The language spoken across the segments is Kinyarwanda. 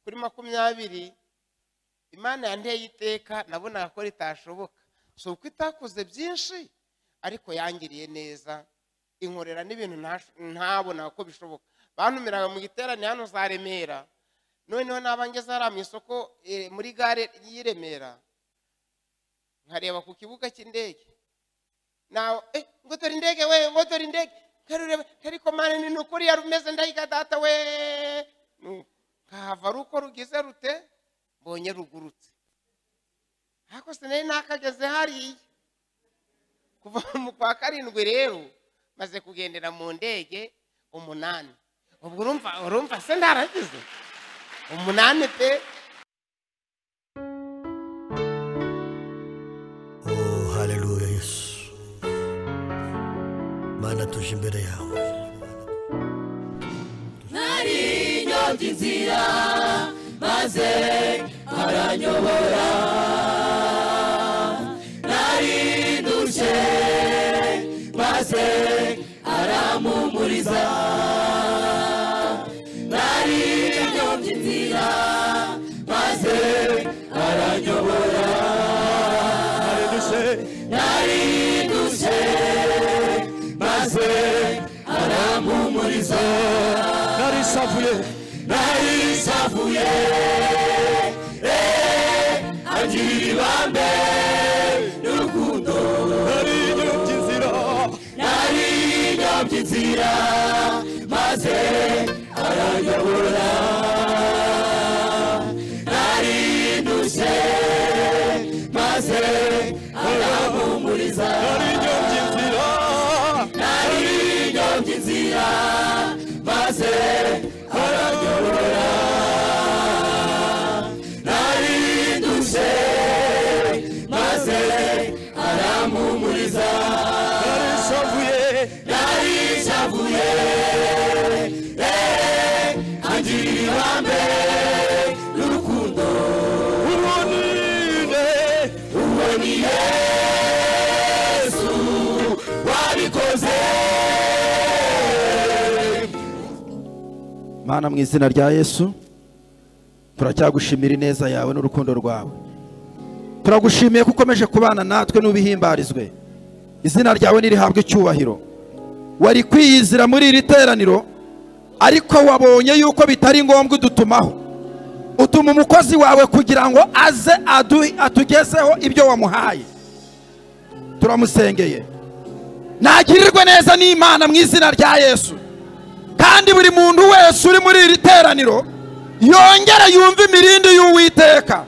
Kuri 20 Imana yanteye iteka, nabonaga ko ritashoboka. Si uko itakoze byinshi, ariko yangiriye neza, inkorera n'ibintu ntabona ko bishoboka. Bantumiraga mu giterane hano za Remera, noneho naba ngeze hariya mu isoko, muri gare y'i Remera, nkareba ku kibuga cy'indege, nawe ngo dore indege we, ngo dore indege, nkarureba, ariko Mana ni ukuri yari umeze, ndahiga data we. Nkahava ari uko rugize rute, mbonye rugurutse. Ariko sinari nakageze hariya. Kuva mu kwa 7 rero maze kugendera mu ndege 8. Ubwo urumva se ndaragize 8 pe. Oh, haleluya Yesu. Mana tuje imbere yawe. Nari nyobye inzira maze aranyobora, nari ndushye maze arampumuriza, nari nyobye inzira maze aranyobora, nari ndushye maze arampumuriza, nari savuye, nari savuye, angirira ibambe n'urukundo, nari nyobye inzira, nari nyobye inzira maze aranyobora, nari ndushye maze arampumuriza, nari nyobye inzira, nari nyobye inzira maze aranyobora, nari ndushye maze arampumuriza, nari savuye, nari savuye, angirira ibambe n'urukundo, ubonine, uwo ni Yesu wabikoze. Mana mu izina rya Yesu, turacyagushimira ineza yawe n'urukundo rwawe. Turagushimiye ko ukomeje kubana natwe n'ubihimbarizwe. Izina ryawe nirihabwe icyubahiro. Wari kwiyizira muri iri teraniro, ariko wabonye yuko bitari ngombwa udutumaho. Utuma umukozi wawe kugira ngo aze atugezeho ibyo wamuhaye. Turamusengeye, nagirirwe neza n'Imana mu izina rya Yesu. Kandi buri muntu wese uri muri iri teraniro yongere yumve imirindi y'Uwiteka,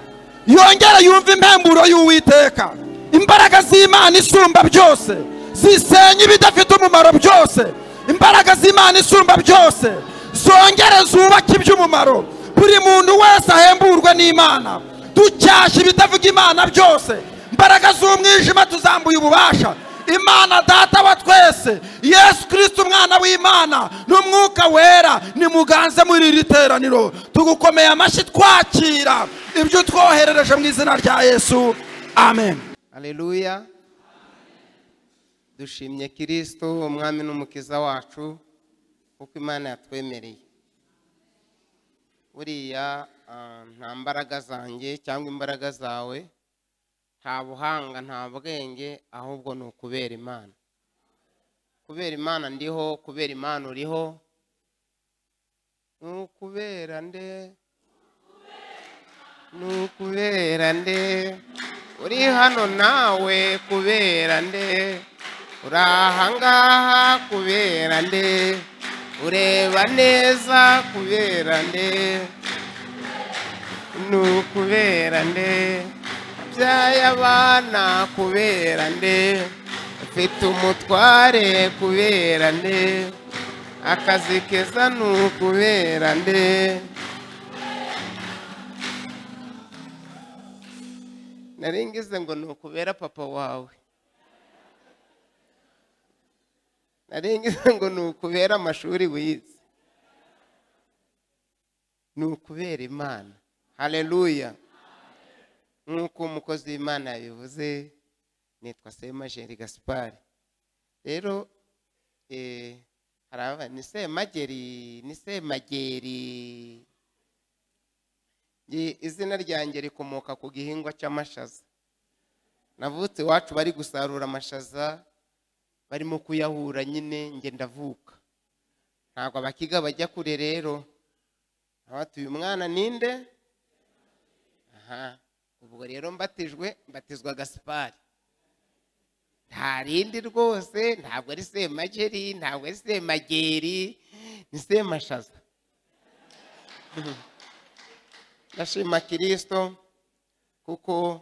yongere yumve impemburo y'Uwiteka. Imbaraga z'Imana isumba byose zisenya ibidafite umumaro byose. Imbaraga z'Imana isumba byose zongere zubake iby'umumaro. Buri muntu wese ahemburwe n'Imana. Ducyashye ibitavuga Imana byose. Imbaraga z'umwijima tuzambuye ububasha. Imana data wa twese, Yesu Kristo umwana w'Imana n'umwuka wera nimuganze muri iri teraniro. Tugukomeye amashyi twakira ibyo twoherereje mu izina rya Yesu, amen. Haleluya. Dushimye Kristo umwami n'umukiza wacu, kuko Imana yatwemereye. Buriya nta mbaraga zanjye cyangwa imbaraga zawe, nta buhanga, nta bwenge, ahubwo ni ukubera Imana. Kubera Imana ndiho, kubera Imana uriho. Ni ukubera nde? Ni ukubera nde? Uri hano nawe kubera nde? Uri ahangaha kubera nde? Ureba neza kubera nde? Ni ukubera nde? Byaye abana kubera nde? Mfite umutware kubera nde? Akazi keza ni ukubera nde? Nari ngize ngo ni ukubera papa wawe, nari ngize ngo ni ukubera amashuri wize, ni ukubera Imana. Haleluya. Nk'uko umukozi w'Imana yabivuze, nitwa Semajeri Gaspard. Rero haraba ni Semageri, ni Semageri. Izina ryanjye rikomoka ku gihingwa cy'amashaza. Navutse iwacu bari gusarura amashaza, barimo kuyahura nyine, nge ndavuka. Ntabwo abakiga bajya kure rero. Abatuye umwana ninde? Aha, ubwo rero mbatijwe, mbatizwa Gaspari. Nta rindi rwose, ntabwo ari Semageri, ntabwo ari Semageri, ni Semashaza. Ndashima Kristo kuko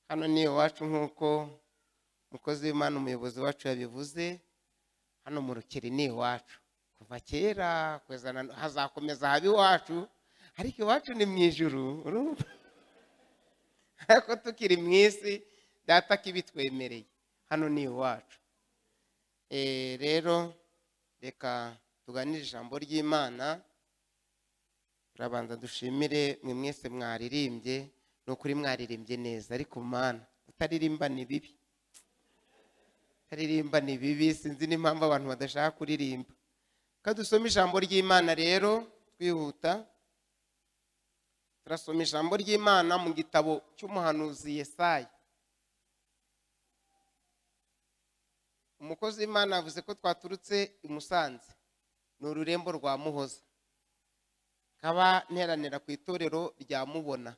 hano ni iwacu nk'uko umukozi w'Imana umuyobozi wacu yabivuze, hano mu Rukeri ni iwacu kuva kera, kugeza hazakomeza haba iwacu, ariko iwacu ni mu ijuru, urumva? Ariko tukiri mu isi data kibitwemereye, hano ni iwacu. Rero reka tuganire ijambo ry'Imana. Turabanza dushimire mwe mwese mwaririmbye, nukuri mwaririmbye neza, ariko Mana kutaririmba ni bibi. Kutaririmba ni bibi, sinzi n'impamvu abantu badashaka kuririmba. Kadusome ijambo ry'Imana rero twihuta. Turasoma ijambo ry'Imana mu gitabo cy'umuhanuzi Yesaya. Umukozi w'Imana avuze ko twaturutse i Musanze, ni ururembo rwa Muhoza. Kaba nteranira ku itorero rya Mubona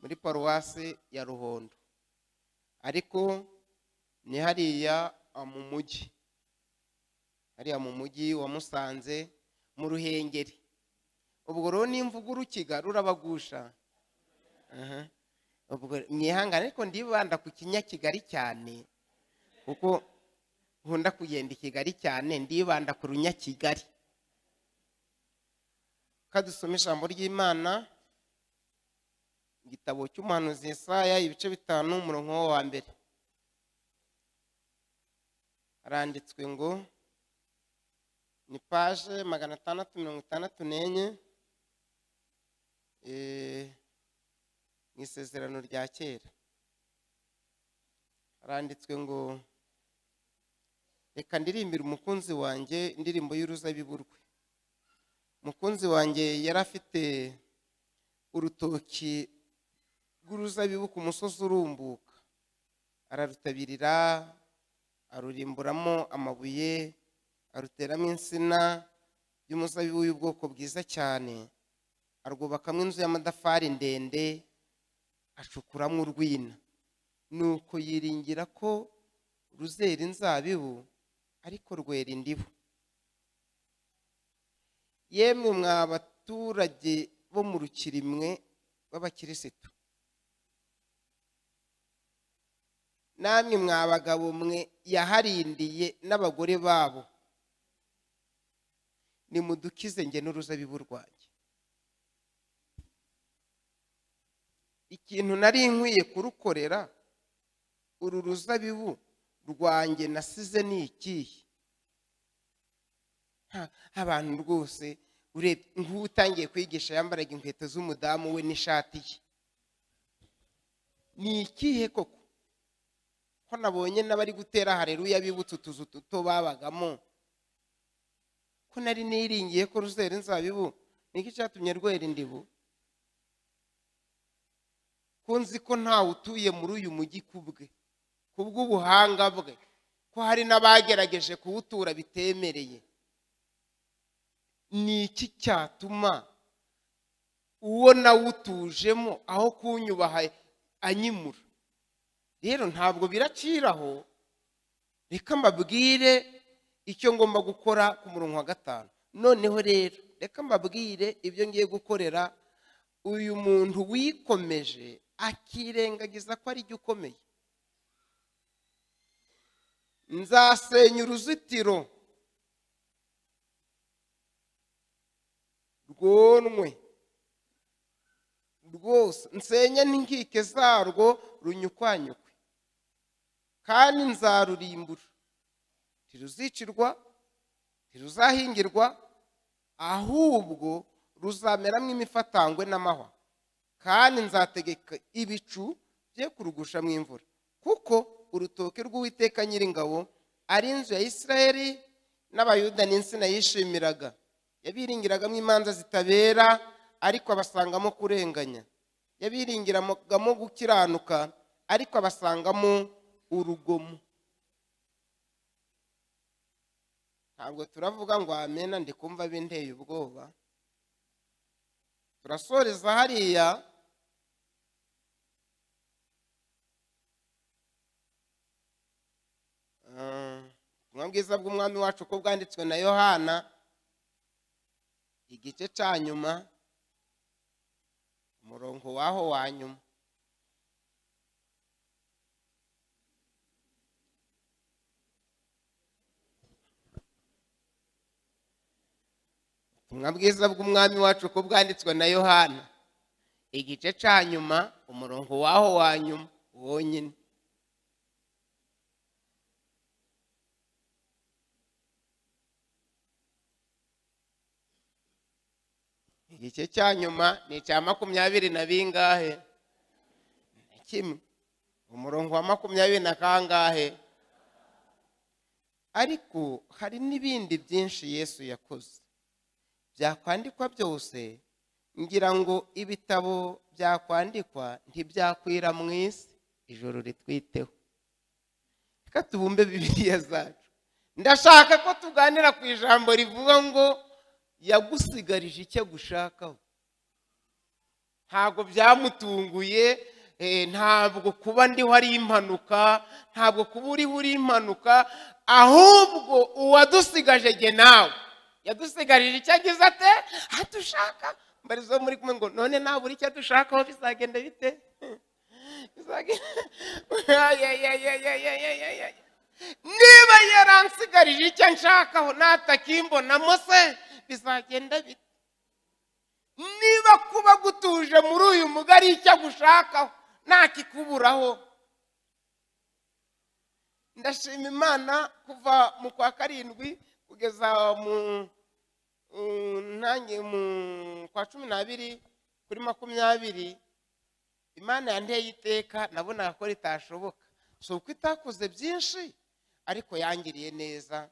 muri paruwasi ya Ruhondo, ariko ni hariya mu mujyi, hariya mu mujyi wa Musanze mu Ruhengeri. Ubwo rero n'imvugo urukiga rurabagusha. Ubwo mwihangane, ariko ndibanda ku Kinyakigali cyane kuko nkunda kugenda i Kigali cyane, ndibanda ku Runyakigali. Kadusome ijambo ry'Imana, igitabo cy'umuhanuzi Yesaya ibice 5 umurongo wa mbere. Haranditswe ngo ni page 664 mu isezerano rya kera. Haranditswe ngo reka ndirimbire umukunzi wanjye indirimbo y'uruzabibu rwe. Umukunzi wanjye yari afite urutoki rw'uruzabibu ku musozi urumbuka, ararutabirira, arurimburamo amabuye, aruteramo insina y'umuzabibu y'ubwoko bwiza cyane, arwubakamo inzu y'amatafari ndende, acukuramo urwina. Nuko yiringira ko ruzera inzabibu, ariko rwera indibu. Yemwe mwa baturage bo mu Rukiri mwe b'abakirisitu, namwe mwa bagabo mwe yaharindiye n'abagore babo, nimudukize nge n'uruzabibu rwanjye. Ikintu nari nkwiye kurukorera uru ruzabibu rwanjye nasize ni ikihe? Abantu rwose urebye nk'utangiye kwigisha yambaraga inkweto z'umudamu we n'ishati ye. Ni ikihe koko? Ko nabonye n'abari gutera haleluya bibutse utuzu duto babagamo, ko nari niringiye ko ruzera inzabibu, niki cyatumye rwera indibu? Ko nzi ko ntawe utuye muri uyu mujyi kubwe, kubw'ubuhanga bwe, ko hari n'abagerageje kuwutura bitemereye. Ni iki cyatuma uwo nawutujemo aho kunyubaha anyimura? Rero ntabwo biraciraho, reka mbabwire icyo ngomba gukora ku murongo wa 5. Noneho rero reka mbabwire ibyo ngiye gukorera uyu muntu wikomeje akirengagiza ko ari jye ukomeye. Nzasenya uruzitiro rwonwe rwose, nsenye n'inkike zarwo runyukwanyukwe, kandi nzarurimbura, ntiruzicirwa, ntiruzahingirwa, ahubwo ruzameramo imifatangwe n'amahwa, kandi nzategeka ibicu bye kurugusha mu imvura. Kuko urutoke rw'Uwiteka Nyiringabo ari inzu ya Isirayeli n'Abayuda n'insina yishimiraga, yabiringiragamo imanza zitabera, ariko abasangamo kurenganya, yabiringiragamo gukiranuka, ariko abasangamo urugomo. Ntabwo turavuga ngo amena, ndi kumva binteye ubwoba. Turasoreza hariya. Ubutumwa bwiza bw'umwami wacu uko bwanditswe na Yohana, igice cya nyuma, umurongo waho wa nyuma. Ubutumwa bwiza bw'umwami wacu uko bwanditswe na Yohana, igice cya nyuma, umurongo waho wa nyuma wonyine. Igice cya nyuma ni icya 21 kimwe, umurongo wa 22. Ariko hari n'ibindi byinshi Yesu yakoze byakwandikwa byose, ngira ngo ibitabo byakwandikwa ntibyakwira mu isi. Ijoro ritwiteho. Reka tubumbe Bibiliya zacu. Ndashaka ko tuganira ku ijambo rivuga ngo yagusigarije icyo gushakaho. Ntabwo byamutunguye, ntabwo kuba ndiho ari impanuka, ntabwo kuba uriho uri impanuka, ahubwo uwadusigaje jye nawe yadusigarije icyo agize ate atushaka. Mbarizo muri kumwe ngo none nabura icyo adushakaho bizagenda bite? Niba yaransigarije icyo nshakaho natakimbonamo se bizagenda bite? Niba kuba gutuje muri uyu mugari icyo agushakaho ntakikuburaho. Ndashima Imana kuva mu kwa 7 kugeza mu nanjye mu kwa 12 kuri 20, Imana yanteye iteka nabonaga ko ritashoboka. Si uko itakoze byinshi, ariko yangiriye neza,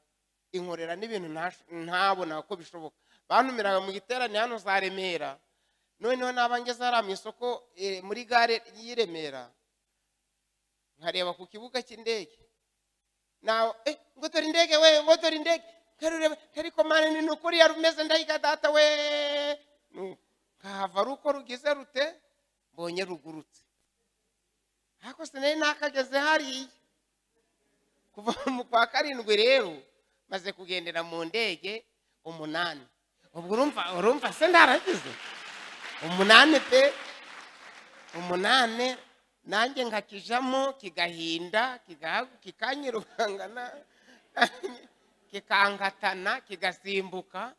inkorera n'ibintu ntabona ko bishoboka. Bantumiraga mu giterane hano za Remera, noneho naba ngeze hariya mu isoko muri gare y'i Remera, nkareba ku kibuga cy'indege, ngo dore indege we, ngo dore indege, nkarureba ariko mane ni ukuri yari umeze ndayiga data we, nkahava ari uko rugize rute mbonye rugurutse. Ariko sinari nakageze hariya. Kuva mu kwa 7 rero maze kugendera mu ndege 8. Ubwo urumva se ndaragize 8 pe, 8 nanjye nkakijamo kigahinda kikanyirukangana kikangatana kigasimbuka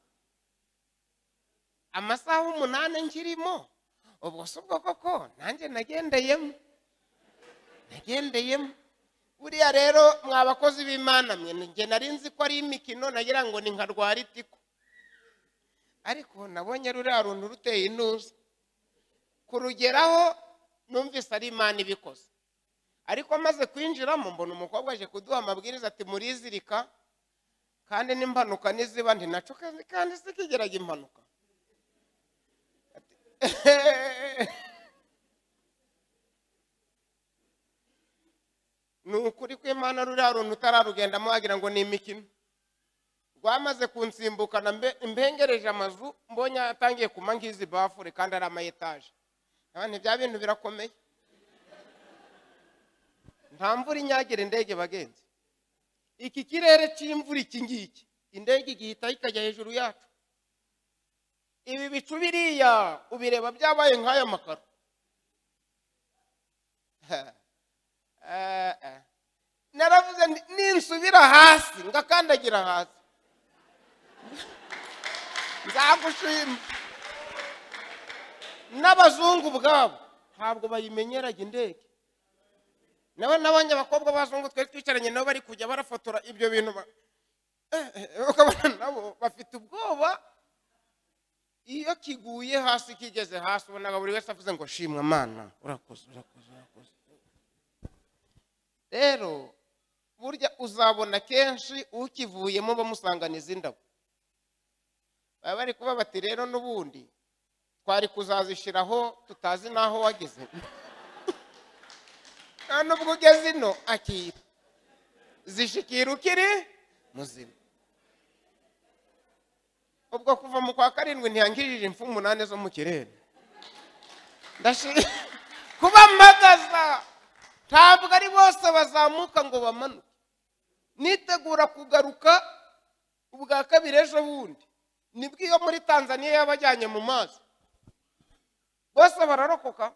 amasaha 8 nkirimo. Ubwo si ubwo koko nanjye nagendeyemo. Buriya rero mwa bakozi b'Imana mwe, njye nari nzi ko ari imikino, nagira ngo ni nka rwaritiko, ariko nabonye ruriya runtu ruteye intuza kurugeraho, numvise ari Imana ibikoze. Ariko maze kwinjiramo mbona umukobwa aje kuduha amabwiriza ati murizirika, kandi n'impanuka niziba nti naco kandi sikigeraga impanuka. Ni ukuri kw'Imana ruriya runtu utararugendamo wagira ngo ni imikino. Rwamaze kunsimbukana mbengereje amazu, mbonye atangiye kuma nk'izi bafure kandi ari ama etaje. Abantu bya bintu birakomeye. Nta mvura inyagira indege bagenzi. Iki kirere cy'imvura iki ngiki, indege igihita ikajya hejuru yacu. Ibi bicu biriya ubireba byabaye nk'aya makaro. Naravuze ninsubira hasi ngakandagira hasi nzagushima. N'abazungu ubwabo ntabwo bayimenyeraga indege. Nawe nabonye abakobwa b'abazungu twari twicaranye nabo bari kujya barafotora ibyo bintu, ukabona nabo bafite ubwoba. Iyo kiguye hasi kigeze hasi ubonaga buri wese avuze ngo shimwa Mana, urakoze urakoze urakoze. Rero burya uzabona kenshi ukivuyemo bamusanganiza indabo, baba bari kuba bati rero n'ubundi Twari kuzazishiraho tutazi naho wageze. Nta nubwo ugeze ino, akira zishikira ukiri muzima. Ubwo kuva mu kwa 7 ntiyangirije impfu 8 zo mu kirere. Kuba mpagaza ntabwo ari bose bazamuka ngo bamanuke. Nitegura kugaruka ubwa kabiri ejo bundi, nibwo iyo muri Tanzania yabajyanye mu mazi bose bararokoka.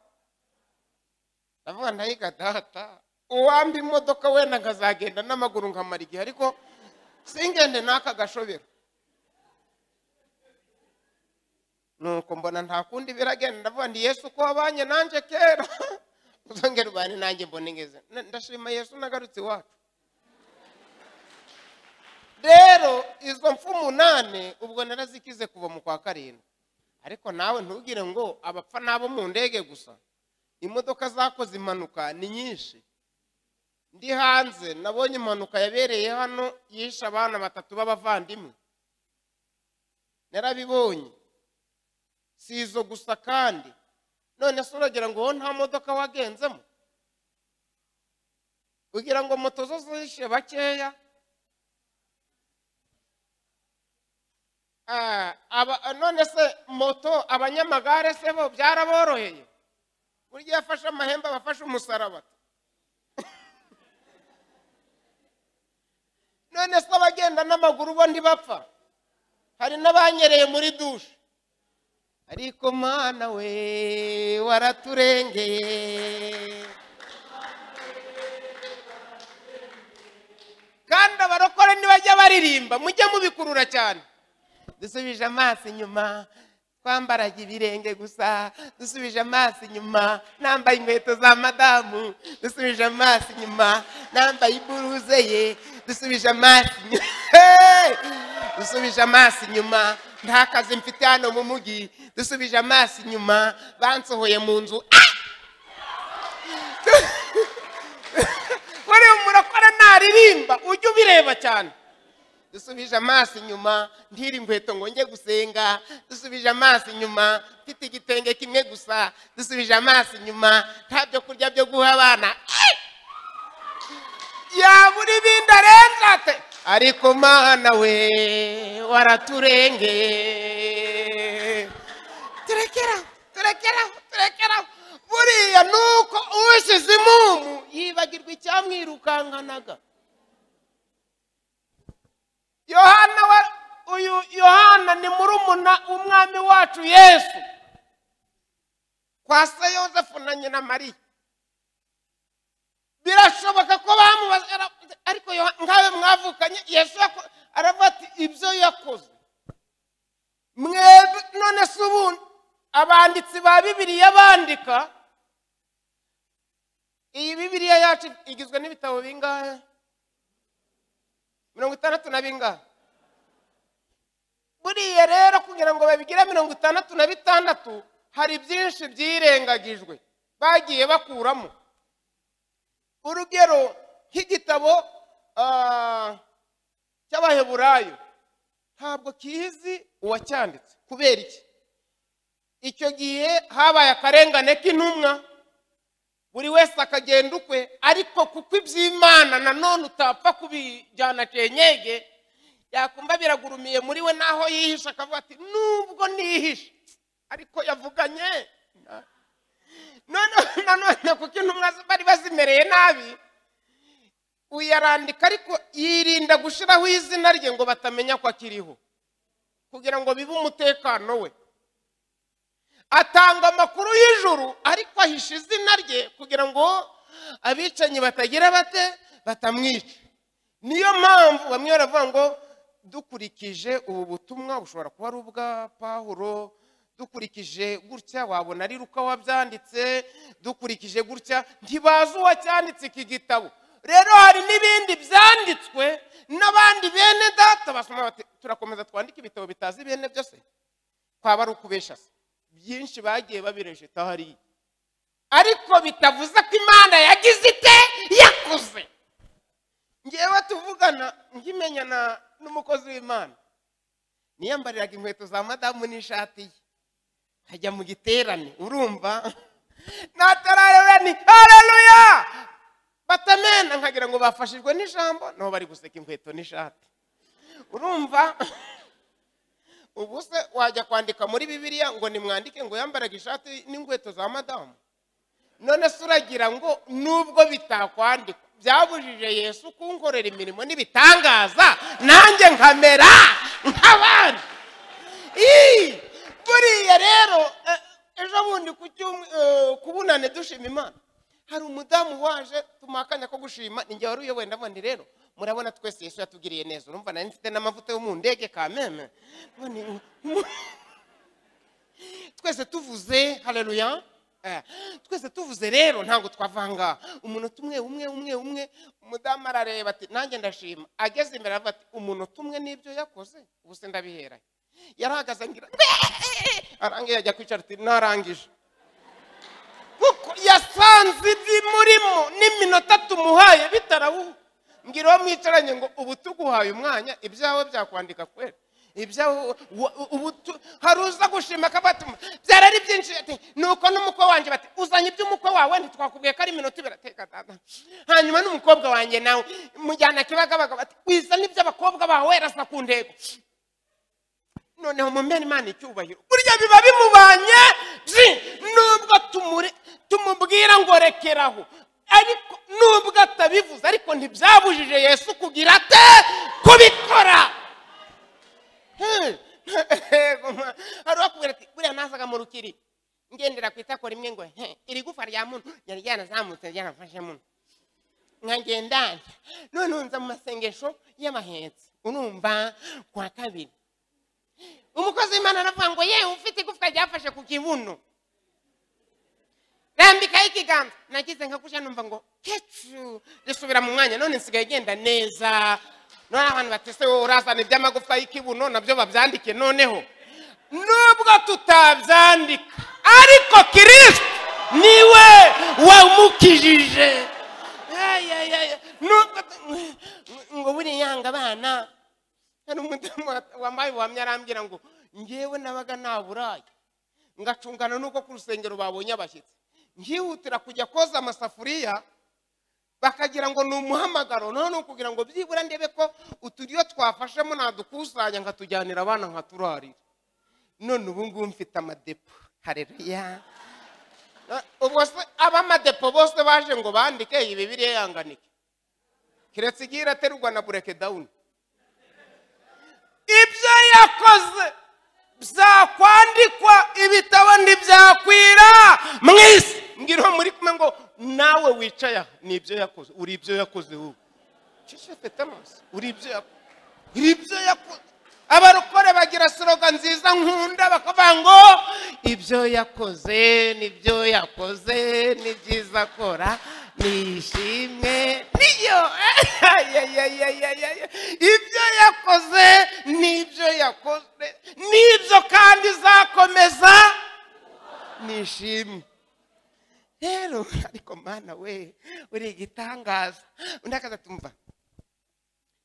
Ndavuga ndayiga data, uwamba imodoka wenda nkazagenda n'amaguru nkamara igihe, ariko singende n'aka gashobero. Nuko mbona nta kundi biragenda, ndavuga ndi Yesu ko wabanye nanjye kera uzongera ubane nanjye mbone ngeze. Ndashima Yesu nagarutse iwacu. Rero izo mfu 8 ubwo narazikize kuva mu kwa 7. Ariko nawe ntugire ngo abapfa nabo mu ndege gusa. Imodoka zakoze impanuka ni nyinshi. Ndi hanze nabonye impanuka yabereye hano yishe abana 3 b'abavandimwe. Narabibonye. Si izo gusa kandi. None se uragira ngo nta modoka wagenzemo? Ugira ngo moto zo zishe bakeya? None se moto abanyamagare se bo byaraboroheye? Burya yafashe amahembe abafashe umusaraba. None se abagenda n'amaguru bo ntibapfa? Hari n'abanyereye muri dushe. Ariko Mana we waraturengeye. Kandi abarokore ntibajya baririmba, mujye mubikurura cyane. Dusubije amaso inyuma, twambaraga ibirenge gusa. Dusubije amaso inyuma, nambaye inkweto za madamu. Dusubije amaso inyuma, nambaye iburuze ye. Dusubije amaso inyuma, dusubije amaso inyuma, nta kazi mfite hano mu mugi. Dusubije amaso inyuma, bansohoye mu nzu. Buriya umurokore naririmba ujye ubireba cyane. Dusubije amaso inyuma, ntiri inkweto ngo njye gusenga. Dusubije amaso inyuma, mfite igitenge kimwe gusa. Dusubije amaso inyuma, nta byo kurya byo guha abana. Yabura ibindi arenze ate? Ariko Mana we waraturengeye. Turekera, turekera, turekera. Buriya nuko ushize imumu yibagirwa icyamwirukankanaga. Yohana uyu Yohana ni murumuna w'umwami wacu Yesu, kwa se Yosefu na nyina Mariya. Birashoboka ko bamubaza, ariko nkawe mwavukanye. Yesu aravuga ati ibyo yakoze mwebwe. None se ubundi abanditsi ba Bibiliya bandika, iyi Bibiliya yacu igizwe n'ibitabo bingahe? 60 na bingahe? Buriya rero kugira ngo babigire 66, hari byinshi byirengagijwe bagiye bakuramo. Urugero nk'igitabo cy'Abaheburayo ntabwo kizi uwacyanditse. Kubera iki? Icyo gihe habaye akarengane k'intumwa, buri wese akagenda ukwe. Ariko kuko iby'Imana nanone utapfa kubijyana kenyege, yakumva biragurumiye muri we, naho yihisha akavuga ati nubwo nihishe ariko yavuganye. None nanone kuko intumwa bari bazimereye nabi, uyarandika ariko yirinda gushiraho izina rye ngo batamenya ko akiriho, kugira ngo bibe umutekano we. Atanga amakuru y'ijuru ariko ahisha izina rye kugira ngo abicanyi batagira bate batamwica. Niyo mpamvu bamwe baravuga ngo dukurikije ubu butumwa bushobora kuba ari ubwa Pawulo, dukurikije gutya wabona ari Luka wabyanditse, dukurikije gutya ntibazi uwacyanditse iki gitabo. Rero hari n'ibindi byanditswe n'abandi bene data basoma bati turakomeza twandike ibitabo bitazi bene byose, kwaba ari ukubesha se. Byinshi bagiye babirejeta hariya, ariko bitavuze ko Imana yagize ite yakoze. Ngewe tuvugana nkimenyana n'umukozi w'Imana, niyambariraga inkweto za madamu n'ishati ye, Nkajya mu giterane, urumva natarareba ni haleluya batamena, nkagira ngo bafashijwe n'ijambo, naho bari guseka inkweto n'ishati. Urumva ubu se wajya kwandika muri Bibiliya ngo nimwandike ngo yambaraga ishati n'inkweto za madamu? None se uragira ngo nubwo bitakwandikwa byabujije Yesu kunkorera imirimo n'ibitangaza nanjye nkamera nk'abandi? Buriya rero ejo bundi kubunane dushima Imana, hari umudamu waje tumakanya ko gushima, ninjye wari uyoboye, ndabona rero murabona twese Yesu yatugiriye neza. Urumva nari mfite n'amavuta yo mu ndege kameme, twese tuvuze haleluya, twese tuvuze rero ntabwo twavanga umunota umwe umwe umwe umwe. Umudamu arareba ati nanjye ndashima, ageze imbere aravuga ati umunota umwe n'ibyo yakoze ubu se ndabihera. Yarahagaze ngira arangiye ajya kwicara ati narangije, kuko yasanze ibimurimo n'iminota tumuhaye bitarabu. Ngira uwo mwicaranye ngo ubu tuguhaye umwanya ibyawe byakwandika kwera, ibyawe ubu hari uza gushima akabatuma byarari byinshi ati nuko n'umukwe wanjye bati uzanye iby'umukwe wawe ntitwakubwiye ko ari iminota ibiri, ateka dada. Hanyuma n'umukobwa wanjye nawe mujyana Kibagabaga bati wizane iby'abakobwa bawe rasa ku ntego. Noneho mumene Imana icyubahiro, burya biba bimubanye nubwo tumubwira ngo rekeraho, ariko nubwo atabivuze ariko ntibyabujije Yesu kugira ate kubikora. Hari uwakubwira ati buriya nazaga mu rukiri ngendera ku itako rimwe ngo iri gufa rya muntu ryari ryanazamutse ryanafashe muntu, nkagenda none nza mu masengesho y'abahetsi. Urumva kwa kabiri umukozi w'Imana aravuga ngo yewe ufite igufwa ryafashe ku kibuno rambikaho ikiganza, nagize nka gutya numva ngo kecu risubira mu mwanya, none nsigaye genda neza. None abantu batese wowe urazana iby'amagufa y'ikibuno nabyo babyandike. Noneho nubwo tutabyandika ariko Kristo niwe wamukijije. Ngo buriya yanga abana, hari umudamu wambaye ubuhamya arambwira ngo ngewe nabaga naburaye ngacungana nuko ku rusengero babonye abashyitsi, nkihutira kujya koza amasafuriya bakagira ngo ni umuhamagaro, none ukugira ngo byibura ndebe ko uturyo twafashemo nadukusanya nkatujyanira abana nkaturarira. None ubu ngubu mfite amadepo, haleluya. Ubwo se abamadepo bose baje ngo bandike iyi Bibiliya yanganike, kiretse igiye iraterurwa na breakdown. Ibyo yakoze byakwandikwa ibitabo ntibyakwira mu isi. Mbwira muri kumwe ngo nawe wicaye aha ni ibyo yakoze, uri ibyo yakoze wowe, uri ibyo yakoze. Abarokore bagira slogan nziza nkunda bakavuga ngo ibyo yakoze nibyo yakoze ni byiza akora nishimwe niyo. Ibyo yakoze nibyo yakoze nibyo kandi izakomeza nishimwe. Rero ariko Mana we uri igitangaza. Undi akaza tumva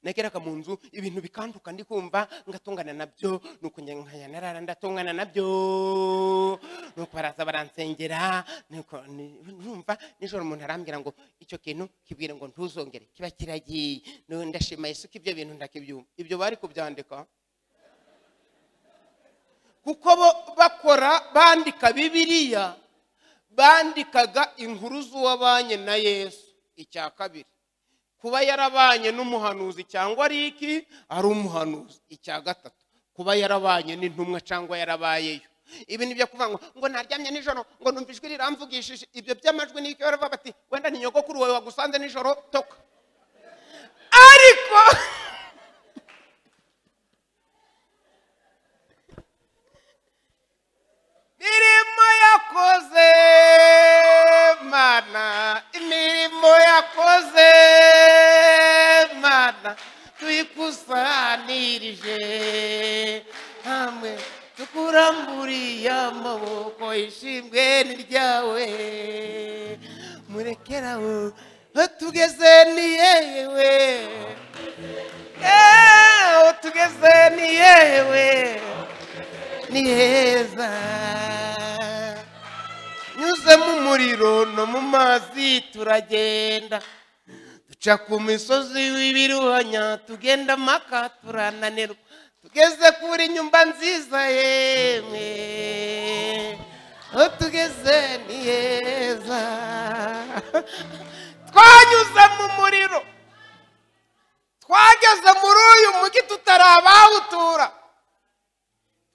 nageraga mu nzu ibintu bikanduka ndi kumva ngatungana nabyo, nuko nkaya narara ndatungana nabyo, nuko baraza baransengera, nuko numva nijoro umuntu arambwira ngo icyo kintu kibwire ngo ntuzongere kiba kiragiye. Ndashima Yesu ko ibyo bintu ndakibyumva. Ibyo bari kubyandika kuko bo bakora bandika Bibiliya, bandikaga inkuru z'uwabanye na Yesu. Icya kabiri kuba yarabanye n'umuhanuzi cyangwa ari iki ari umuhanuzi. Icya gatatu kuba yarabanye n'intumwa cyangwa yarabayeyo. Ibi ni byo kuvuga ngo naryamye nijoro ngo numva ijwi riramvugishije, ibyo by'amajwi n'icyo baravuga bati wenda ni nyogokuru wawe wagusanze nijoro toka. Ariko imirimo yakoze Mana, imirimo yakoze Mana tuyikusanirije hamwe tukuramburiye amaboko, ishimwe ni ryawe murekeraho tugeze ni yewe, tugeze ni yewe ni heza. muriro no mu mazi turagenda, duca ku misozi w'ibiruhanya, tugenda maka turananirwa, tugeze kuri nyumba nziza yemwe, aho tugeze ni heza. Twanyuze mu muriro, twageze muri uyu mujyi tutarabawutura,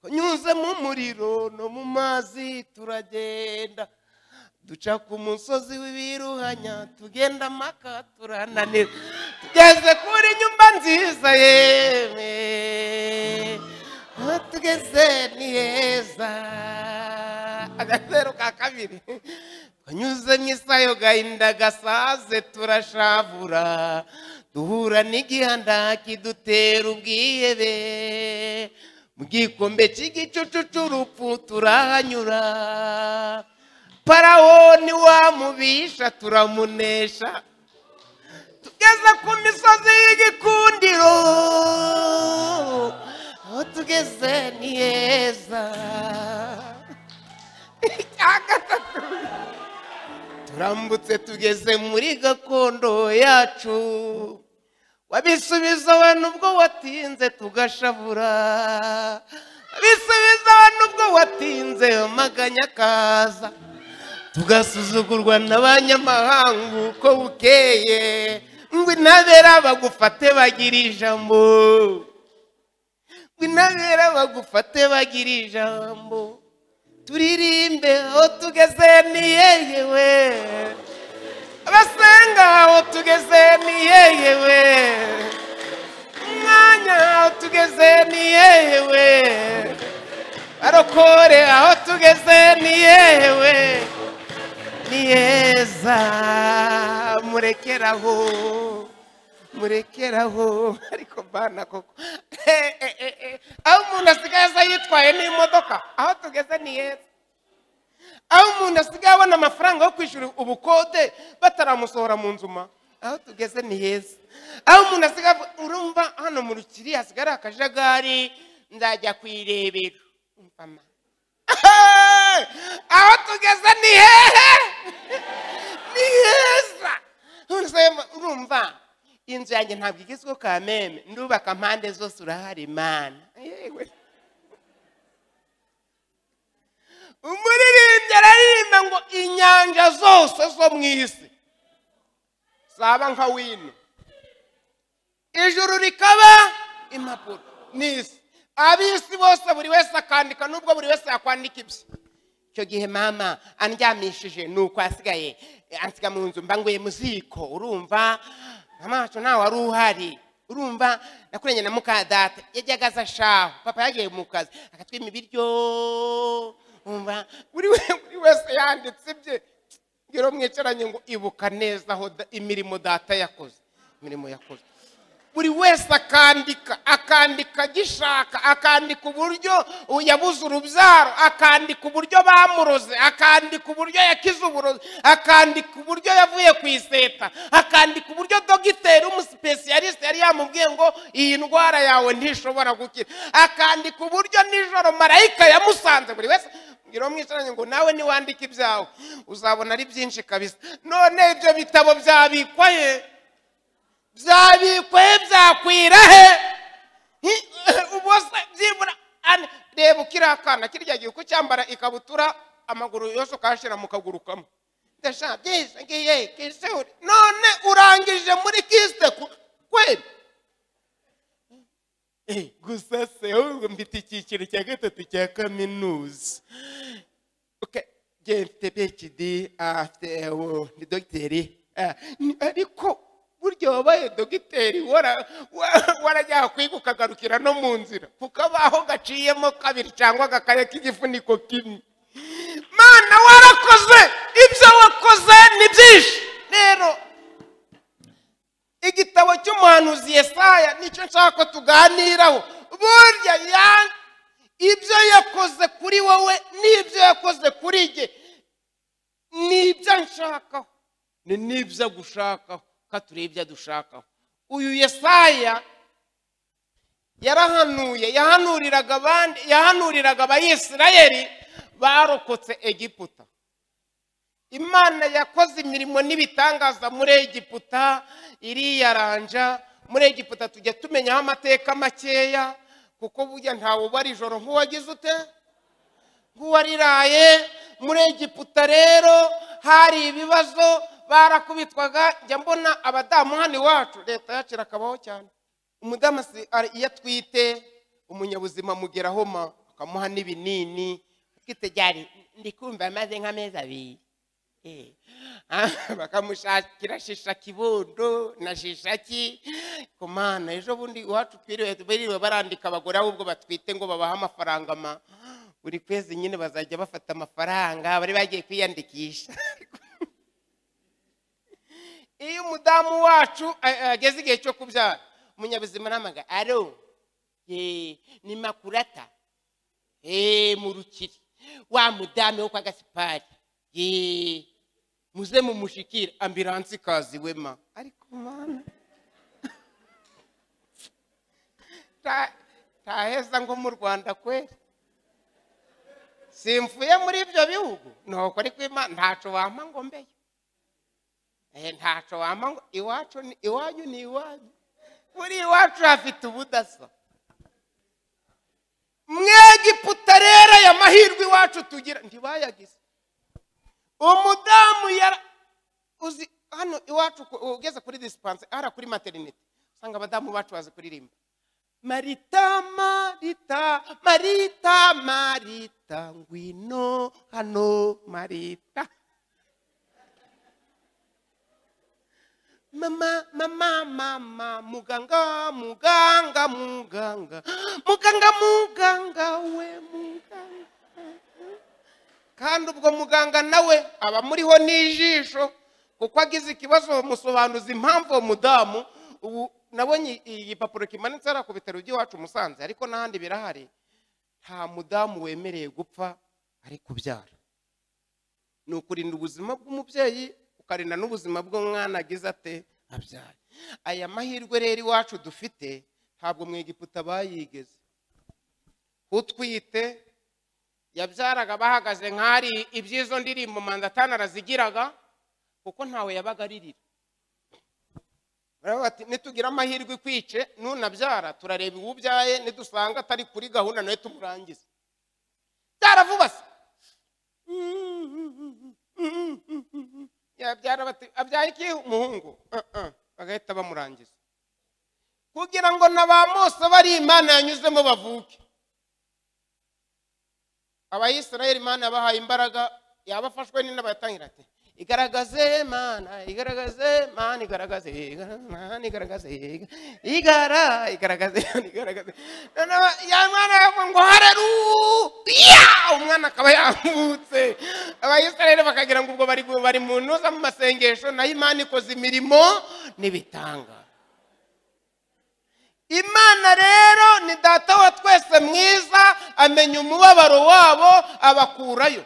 twanyuze mu muriro no mu mazi turagenda, duca ku musozi w'ibiruhanya, tugenda maka turananirwa, tugeze kuri nyumba nziza yemwe, aho tugeze ni heza. Agatero ka kabiri, twanyuze mu isayo gahinda gasaze turashavura, duhura n'igihanda kidutera ubwihebe, mu gikombe cy'igicucu cy'urupfu turahanyura, Farawo wamubisha turamunesha, tugeze ku misozi y'igikundiro, aho tugeze ni heza. Gatatu, turambutse tugeze muri gakondo yacu, wabisubiza we nubwo watinze tugashavura, wabisubiza we nubwo watinze amaganya akaza, tugasuzugurwa n'abanyamahanga uko bukeye, ngo intabera bagufate bagira ijambo, ngo intabera bagufate bagira ijambo, turirimbe aho tugeze ni yeyewe, abasenga aho tugeze ni yeyewe, umwanya aho tugeze ni yeyewe, barokore aho tugeze ni yeyewe, ni heza. Murekeraho, murekeraho. Ariko bana koko, aho umuntu asigaye aza yitwaye n'imodoka, aho tugeze ni heza. Aho umuntu asigaye abona amafaranga yo kwishyura ubukode bataramusohora mu nzu ma, aho tugeze ni heza. Aho umuntu asigaye, urumva hano mu Rukiri hasigara akajagari, nzajya kwirebera. Aho tugeze ni hehe? Ni heza. Urumva inzu yanjye ntabwo igezweho kameme, ndubaka mpande zose urahari Imana. Yewe, umuririmbyi araririmba ngo inyanja zose zo mu isi zaba nka wino, ijuru rikaba impapuro n'isi, ab'isi bose buri wese akandika, nubwo buri wese yakwandika ibye. Icyo gihe mama andyamishije nuko asigaye ansiga mu nzu, mba nguye mu ziko, urumva mama wacu ntawe wari uhari, urumva nakuranye na muka data yajyaga aza shaho, papa yagiye mu kazi akatwima ibiryo, urumva buri wese yanditse ibye. Ngira mwicaranye ngo ibuka neza aho imirimo data yakoze, imirimo yakoze. Buri wese akandika, akandika agishaka, akandika uburyo yabuze urubyaro, akandika uburyo bamuroze, akandika uburyo yakize uburozi, akandika uburyo yavuye ku iseta, akandika uburyo dogiteri w'umusipesiyalisite yari yamubwiye ngo iyi ndwara yawe ntishobora gukira, akandika uburyo nijoro marayika yamusanze. Buri wese ngira mwicaranye ngo nawe niwandika ibyawe uzabona ari byinshi kabisa. None ibyo bitabo byabikwa he? Byabikwa he? Byakwira he? Ubose byibura reba ukiri akana kirya gihe uko cyambara ikabutura amaguru yose ukashira mu kaguru kamwe, ndashaka byiza ngiye kishuri, none urangije muri kiste kweli. Gusa se mfite icyiciro cya gatatu cya kaminuza, okay, mfite PhD, afite ni dogiteri, ariko burya wabaye dogiteri warajya kwiga ukagarukira no mu nzira, kuko abaho gaciyemo kabiri cyangwa agakaya k'igifuniko kimwe. Mana warakoze, ibyo wakoze ni byinshi. Rero igitabo cy'umuhanuzi Yesaya nicyo nshaka ko tuganiraho. Burya ibyo yakoze kuri wowe n'ibyo yakoze kuri jye nibyo nshakaho, ni nibyo agushakaho, ka turebe ibyo dushakaho. Uyu Yesaya yarahanuye, yahanuriraga abandi, yahanuriraga Abayisirayeli barokotse Egiputa. Imana yakoze imirimo n'ibitangaza muri Egiputa, iriyaranja. Muri Egiputa tujya tumenyaho amateka makeya, kuko burya ntawe ubara ijoro nk'uwagize ute, nk'uwariraye. Muri Egiputa rero hari ibibazo, barakubitwaga. Njya mbona abadamu hano iwacu, leta yacu irakabaho cyane. Umudamu iyo atwite umunyabuzima amugeraho ma akamuha n'ibinini, atwite ryari ndi kumva amaze nk'amezi abiri, bakamushakira shisha kibondo na shishaki kumana. Ejo bundi iwacu twiriwe biriwe barandika abagore ahubwo batwite ngo babahe amafaranga ma buri kwezi nyine bazajya bafata amafaranga bari bagiye kwiyandikisha. Iyo umudamu wacu ageze igihe cyo kubyara, umunyabuzima aramaga aro ni makurata mu rukiri wa mudamu wo kwa Gasipari, muze mumushikire, ambilansi ikaza iwe ma. Ariko mana taheza ngo mu Rwanda kweri, simfuye muri ibyo bihugu nuko ariko Imana ntaco wampa ngo mbeyo, ntaco wampa ngo iwacu ni iwanyu, ni iwanyu. Muri iwacu hafite ubudasa. Mwegiputa rero aya mahirwe iwacu tugira ntibayagize. Umudamu yara uzi hano iwacu ugeze kuri dispense ara kuri maternité, usanga abadamu bacu bazi kuririmba Marita, Marita, Marita, Marita, ngwino hano Marita. Mama, mama, mama, muganga, muganga, muganga, muganga, muganga, we muganga. Kandi ubwo muganga nawe aba muriho n'ijisho, kuko agize ikibazo bamusobanuza impamvu uwo mudamu. Ubu nabonye igipapuro kimanitse hariya ku bitaro by'iwacu Musanze, ariko n'ahandi birahari. Nta mudamu wemereye gupfa ari kubyara. Ni ukurinda ubuzima bw'umubyeyi, ukarinda n'ubuzima bw'umwana agize ate abyaye. Aya mahirwe rero iwacu dufite ntabwo mu Egiputa bayigeze. Utwite yabyaraga bahagaze nk'ari ibyizo ndirimbo mandatana arazigiraga, kuko ntawe yabaga aririra. Baravuga bati nitugira amahirwe ikwice nunabyara turareba uwubyaye, nidusanga atari kuri gahunda nawe tumurangize. Byaravuba se yabyara bati abyaye iki umuhungu, bagahita bamurangiza, kugira ngo na ba Mose bari Imana yanyuzemo bavuke. Abayisiraheli Imana yabahaye imbaraga, yabafashwe n'abatangira ati igaragaze Mana, igaragaze Mana, igaragaze Mana, igaragaze igara, igaragaze, igaragaze. Ya mwana yavuga ngo haleluya, umwana akaba yavutse. Abayisiraheli bakagira ngo ubwo bari mu ntuza mu masengesho, nayo Imana ikoze imirimo n'ibitanga. Imana rero ni data wa twese mwiza, amenya umubabaro wabo abakurayo,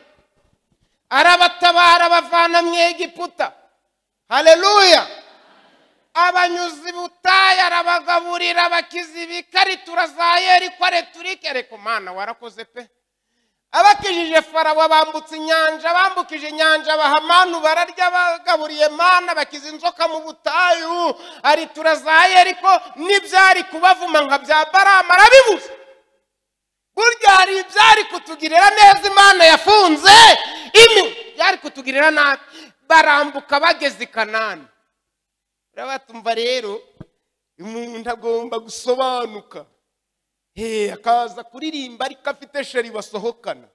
arabatabara abavana mu Egiputa. Haleluya. Abanyuzi butayu arabagaburira, abakiza ibikaritura za Yeriko areturike. Ariko Mana warakoze pe. Abakijije Farawo bambutse inyanja, bambukije inyanja bahamanu bararya, bagaburiye mana, bakiza inzoka mu butayu, aritura za Yeriko, n'ibyari kubavuma nka bya Baramu arabibuza. Burya hari ibyari kutugirira neza Imana yafunze imi, byari kutugirira nabi. Barambuka bageze i Kanani. Urabatumva rero umuntu agomba gusobanuka, akaza kuririmba ariko afite sheri basohokana.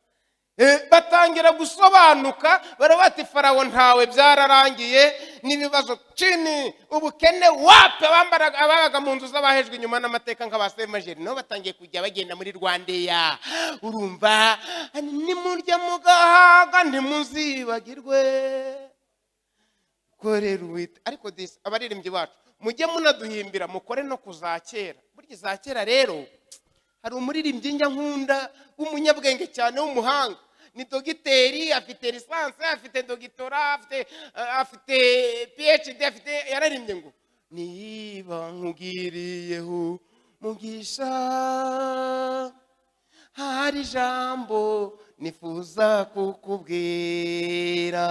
Batangira gusobanuka, barabati Farawo ntawe byararangiye n'ibibazo chini ubukene wape. Abambaraga ababaga mu nzu z'abahejwe inyuma n'amateka nk'abasemajeri nabo batangiye kujya bagenda muri Rwandeya. Urumva nimurya mugahaga ntimuzibagirwe korera Uwiteka. Ariko disi abaririmbyi bacu mujye munaduhimbira, mukore no kuzakera. Burya izakera rero hari umuririmbyi njya nkunda w'umunyabwenge cyane w'umuhanga, ni dogiteri, afite lisansi, afite dogitora, afite PhD, afite yararimbye ngo niba nkugiriyeho mugisha hari ijambo nifuza kukubwira,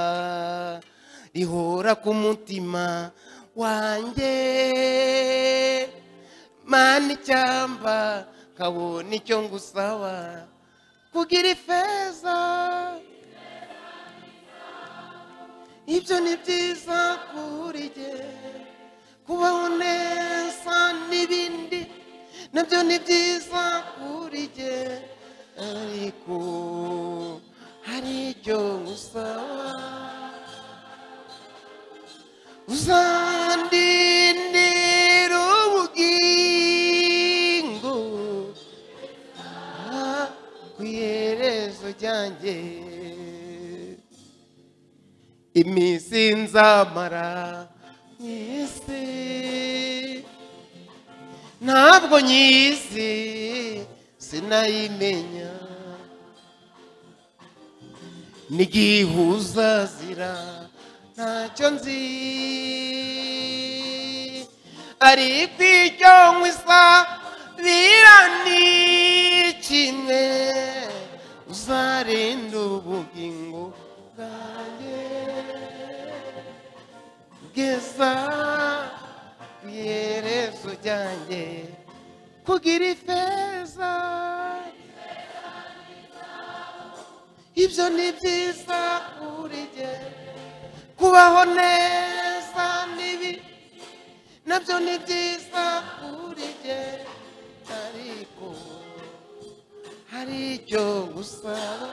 rihora ku mutima wanjye. Mana icyamba nkabona icyo ngusaba, kugira ifeza ibyo ni byiza kuri jye, kubaho neza n'ibindi nabyo ni byiza kuri jye, ariko hari icyo ngusaba, uzandindira ubugingo ku iherezo ryanjye. Iminsi nzamara mu isi ntabwo nyizi, sinayimenya, nigihuzazira ntacyo nzi, ariko icyo nkwisa birani kimwe, uzarinda ubugingo bwanjye bwiza ku iherezo ryanjye. Kugira ifeza ibyo ni byiza kuri jye, kubaho neza nibi nabyo ni byiza kuri jye, ariko hari icyo ngusaba,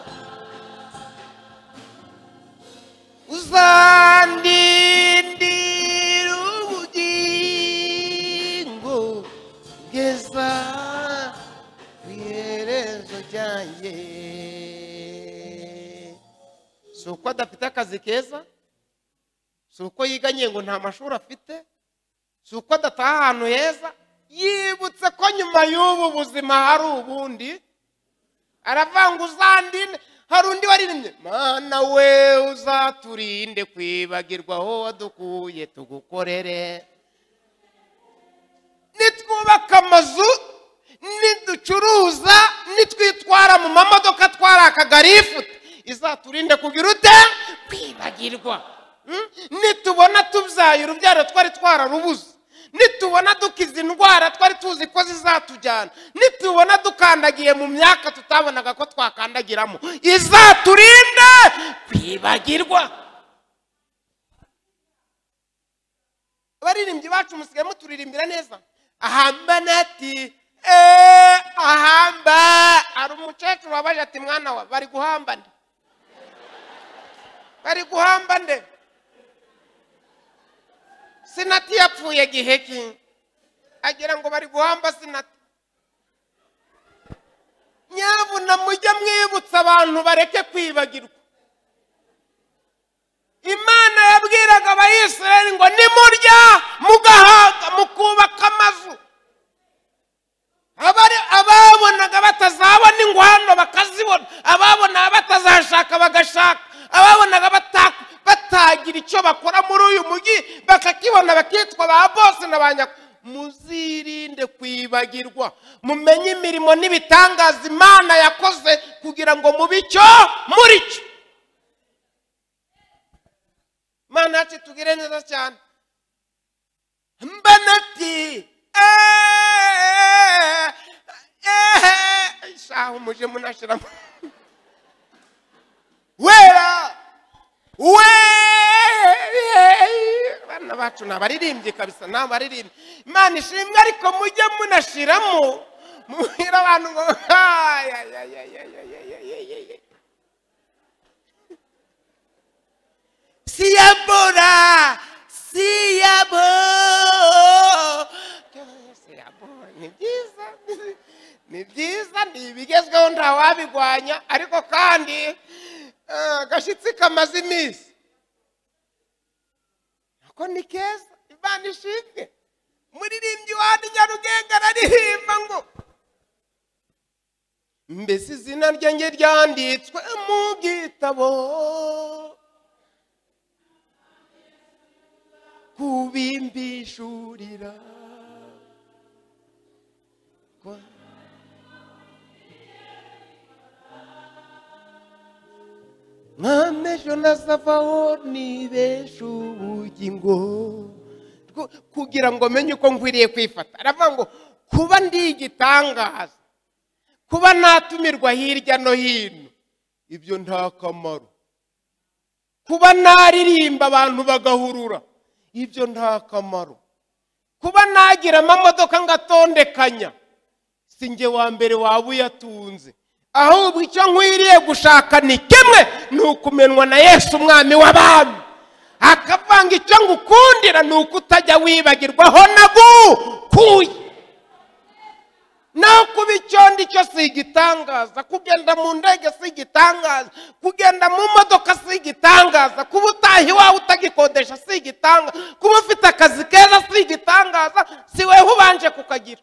uzandindira ubugingo bwiza ku iherezo ryanjye. Si uko adafite akazi keza, si uko yiganye ngo nta mashuri afite, si uko adataha ahantu heza, yibutse ko nyuma y'ubu buzima hari ubundi. Aravanga uzandinde. Hari undi waririmbye, Mana we uzaturinde kwibagirwa aho wadukuye tugukorere. Nitwubaka amazu, niducuruza, nitwitwara mu mamodoka twara akagari, izaturinde kugira ute kwibagirwa. Nitubona tubyaye urubyaro twari twararubuze, nitubona dukiza indwara twari tuzi ko zizatujyana, nitubona dukandagiye mu myaka tutabonaga ko twakandagiramo, izaturinde kwibagirwa. Abaririmbyi bacu musigaye muturirimbira neza. Ahamba nati ahamba. Hari umukecuru wabaje ati mwana wa bari guhamba nde, bari guhamba nde? Sinati yapfuye gihe ki? Agira ngo bari guhamba Sinati. Nyabuna mujye mwibutsa abantu bareke kwibagirwa. Imana yabwiraga Abayisiraheli ngo nimurya mugahaga mukubaka amazu, ababonaga batazabona ingwano bakazibona, ababonaga batazashaka bagashaka, ababonaga batagira icyo bakora muri uyu mujyi bakakibona bakitwa ba bose na ba nyako. Muzirinde kwibagirwa, mumenye imirimo n'ibitangaza Imana yakoze kugira ngo mube icyo muri cyo. Imana yacu itugire neza cyane. Mbanati shaho muje munashiramo wera we. Abana bacu nabaririmbye kabisa, nabaririmbye. Imana ishimwe, ariko mujye munashiramo mubwira abantu ngo siyabora siyabo siyabora. Ni byiza, ni byiza, ni ibigezweho ntawabigwanya, ariko kandi agashitsi kamaze iminsi ako ni keza. Imana ishimwe. Muririmbyi wa Nyarugenge araririmba ngo mbese izina ryanjye ryanditswe mu gitabo kubimbishurira Mwami ejo nazavaho nibesha ubugingo, kugira ngo menye uko nkwiriye kwifata. Aravuga ngo kuba ndi igitangaza, kuba natumirwa hirya no hino, ibyo nta kamaro. Kuba naririmba abantu bagahurura, ibyo nta kamaro. Kuba nagira amamodoka ngatondekanya, si njye wa mbere waba uyatunze. Ahubwo icyo nkwiriye gushaka ni kimwe, ni ukumenwa na Yesu umwami w'abami. Akavanga icyo ngukundira ni uko utajya wibagirwa aho nagukuye. Naho kuba icyo ndi cyo si igitangaza, kugenda mu ndege si igitangaza, kugenda mu modoka si igitangaza, kuba utaha iwawe utagikodesha si igitangaza, kuba ufite akazi keza si igitangaza, si weho ubanje kukagira.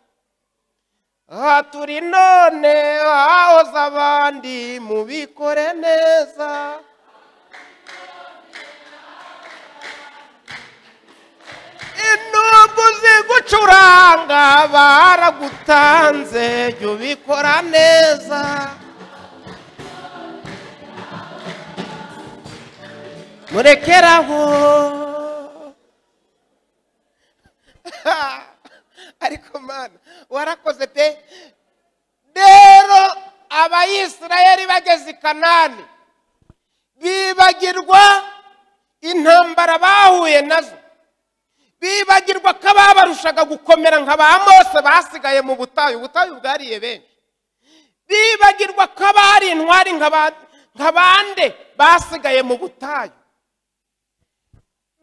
Aha turi none hahoze abandi, mubikore neza. Nubwo uzi gucuranga baragutanze, jya ubikora neza. Murekeraho. Ariko Mana warakoze pe. Rero Abayisirayeli bageze i Kanani bibagirwa intambara bahuye nazo, bibagirwa ko ababarushaga gukomera nka ba Mose basigaye mu butayu, ubutayu bwariye benshi. Bibagirwa ko abari intwari nka bande basigaye mu butayu,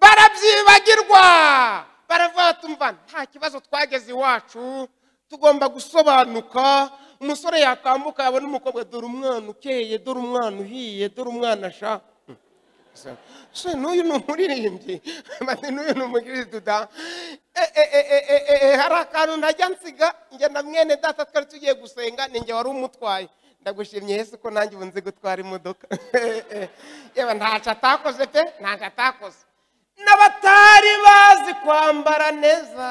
barabyibagirwa. Baravuga tumva nta kibazo, twageze iwacu tugomba gusobanuka. Umusore yatambuka yabona umukobwa, dore umwana ukeye, dore umwana uhiye, dore umwana sha. Se n'uyu ni umuririmbyi, n'uyu ni umukirisitu da. Hari akantu ntajya nsiga, njye na mwene data twari tugiye gusenga, ni njye wari umutwaye. Ndagushimye Yesu ko nanjye ubu nzi gutwara imodoka. Yewe ntacyo atakoze pe, ntacyo atakoze. N'abatari bazi kwambara neza,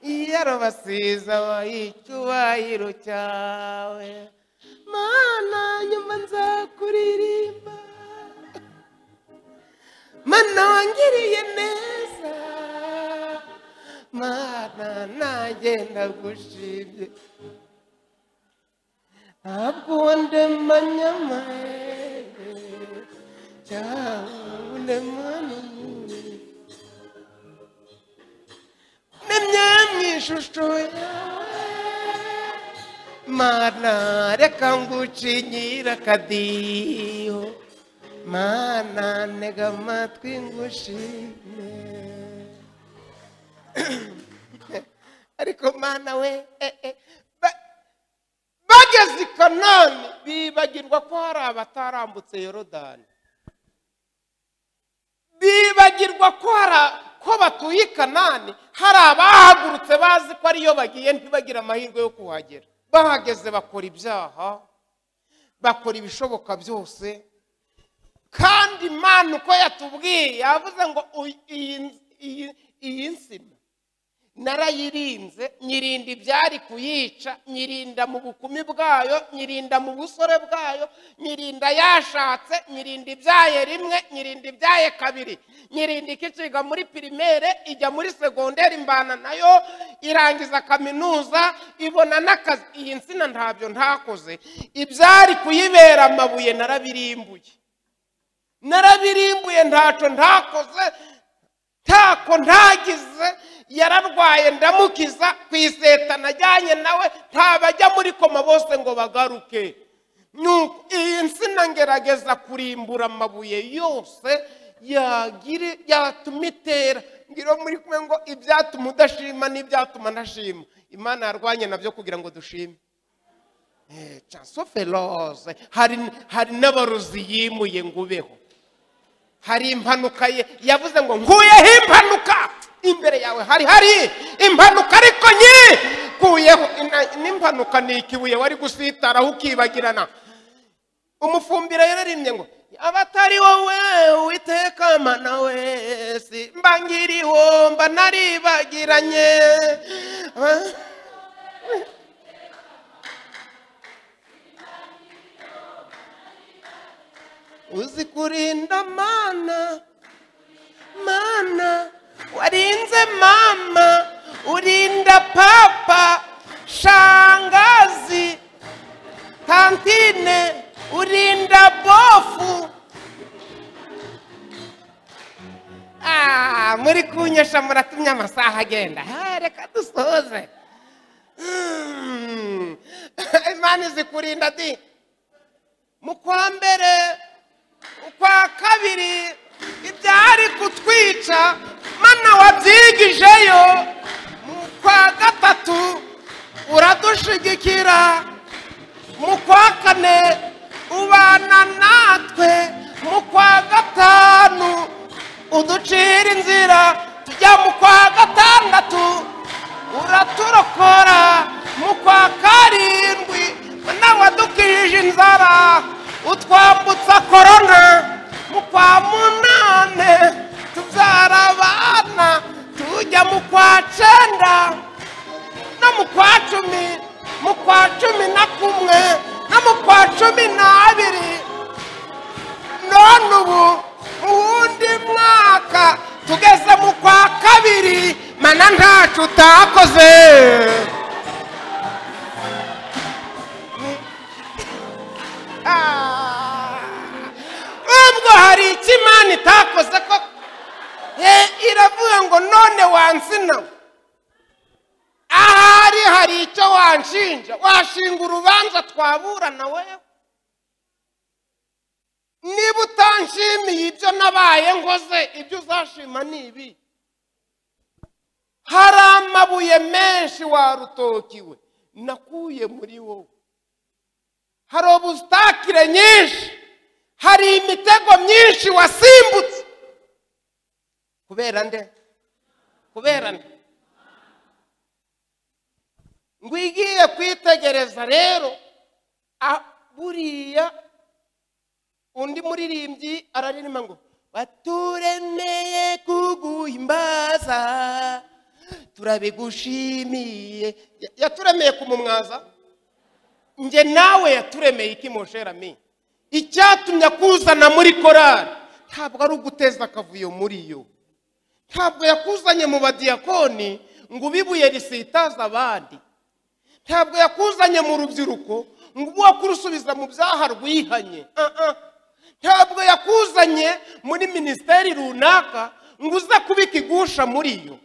yarabasiza icyubahiro cyawe. Mana nyuma nzakuririmba, Mana wangiriye neza, Mana nanjye ndagushimye. Ntabwo wandemanye amahembe cyangwa undemane nemye mu ishusho yawe, Mana reka ngucinyire akadiho, Mana ntega amatwi ngushime. Ariko Mana we, bageze i Kanani bibagirwa ko hari abatarambutse Yorodani, bibagirwa ko ko batuye i Kanani hari abahagurutse bazi ko ariyo bagiye, ntibagira amahirwe yo kuhagera. Bahageze bakora ibyaha, bakora ibishoboka byose. Kandi Imana uko yatubwiye yavuze ngo iyi nsina narayirinze, nyirinda ibyari kuyica, nyirinda mu bukumi bwayo, nyirinda mu busore bwayo, nyirinda yashatse, nyirinda ibyaye rimwe, nyirinda ibyaye kabiri, nyirinda ikiciga muri primaire ijya muri segonderi, mbana nayo irangiza kaminuza ibona n'akazi. Iyi nsina ntabyo ntakoze, ibyari kuyibera amabuye narabirimbuye, narabirimbuye, ntaco ntakoze, ntako ntagize. Yararwaye ndamukiza, ku iseta najyanye nawe ntabajya muri koma bose ngo bagaruke. Nuko iyi nsina ngerageza kurimbura amabuye yose yagire yatuma itera. Ngira muri kumwe ngo ibyatuma udashima n'ibyatuma ndashima, Imana yarwanye nabyo kugira ngo dushime. Chanson féroce. Hari n'abarozi yimuye ngo ubeho. Hari impanuka ye yavuze ngo nkuyeho impanuka imbere yawe, hari impanuka ariko nyikuyeho. N'impanuka ni ikibuye wari gusitaraho ukibagirana. Umufumbira yararimbye ngo abatari wowe Uwiteka Mana we, simba nkiriho mba naribagiranye. Uzi kurinda mana, mana warinze mama, urinda papa, shangazi, tantine, urinda bofu. Ah, muri kunyesha muratumye amasaha agenda. Reka dusoze. Imana izi kurinda di. Mu kwa mbere, ukwa kabiri, ibyari kutwica mana wabyigijeyo. Mu kwa gatatu uradushigikira, mu kwa kane ubana natwe, mu kwa gatanu uducira inzira, tujya mu kwa gatandatu uraturokora, mu kwa karindwi mana wadukije inzara, utwambutsa korona, mu kwa munane tubyara abana, tujya mu kwa cyenda no mu kwa 10, mu kwa 11 no mu kwa 12. None ubu mu wundi mwaka tugeze mu kwa kabiri, mana ntacu utakoze. Ubwo hari icyo Imana itakoze koko? Iravuga ngo none wansina, ahari hari icyo wanshinja, washinga urubanza twaburana wewe. Niba utanshimiye ibyo nabaye nkoze, ibyo uzashima ni ibi. Hari amabuye menshi warutokiwe nakuye muri wowe, hari obusitakire nyinshi, hari imitego myinshi wasimbutse. Kubera nde? Kubera nde? Ngwigiye kwitegereza rero buriya undi muririmbyi araririmba ngo waturemeye kuguhimbaza turabigushimiye. Yaturemeye kumumwaza? Nge nawe yaturemeye iki mosherami? Icyatumye akuzana muri korali ntabwo ari uguteza akavuyo muri yo, ntabwo yakuzanye mu badiyakoni ngo ubibuye risitaza abandi, ntabwo yakuzanye mu rubyiruko ngo uba kurusubiza mu byaha rwihanye, ntabwo yakuzanye muri minisiteri runaka ngo uze kubika igusha muri yo.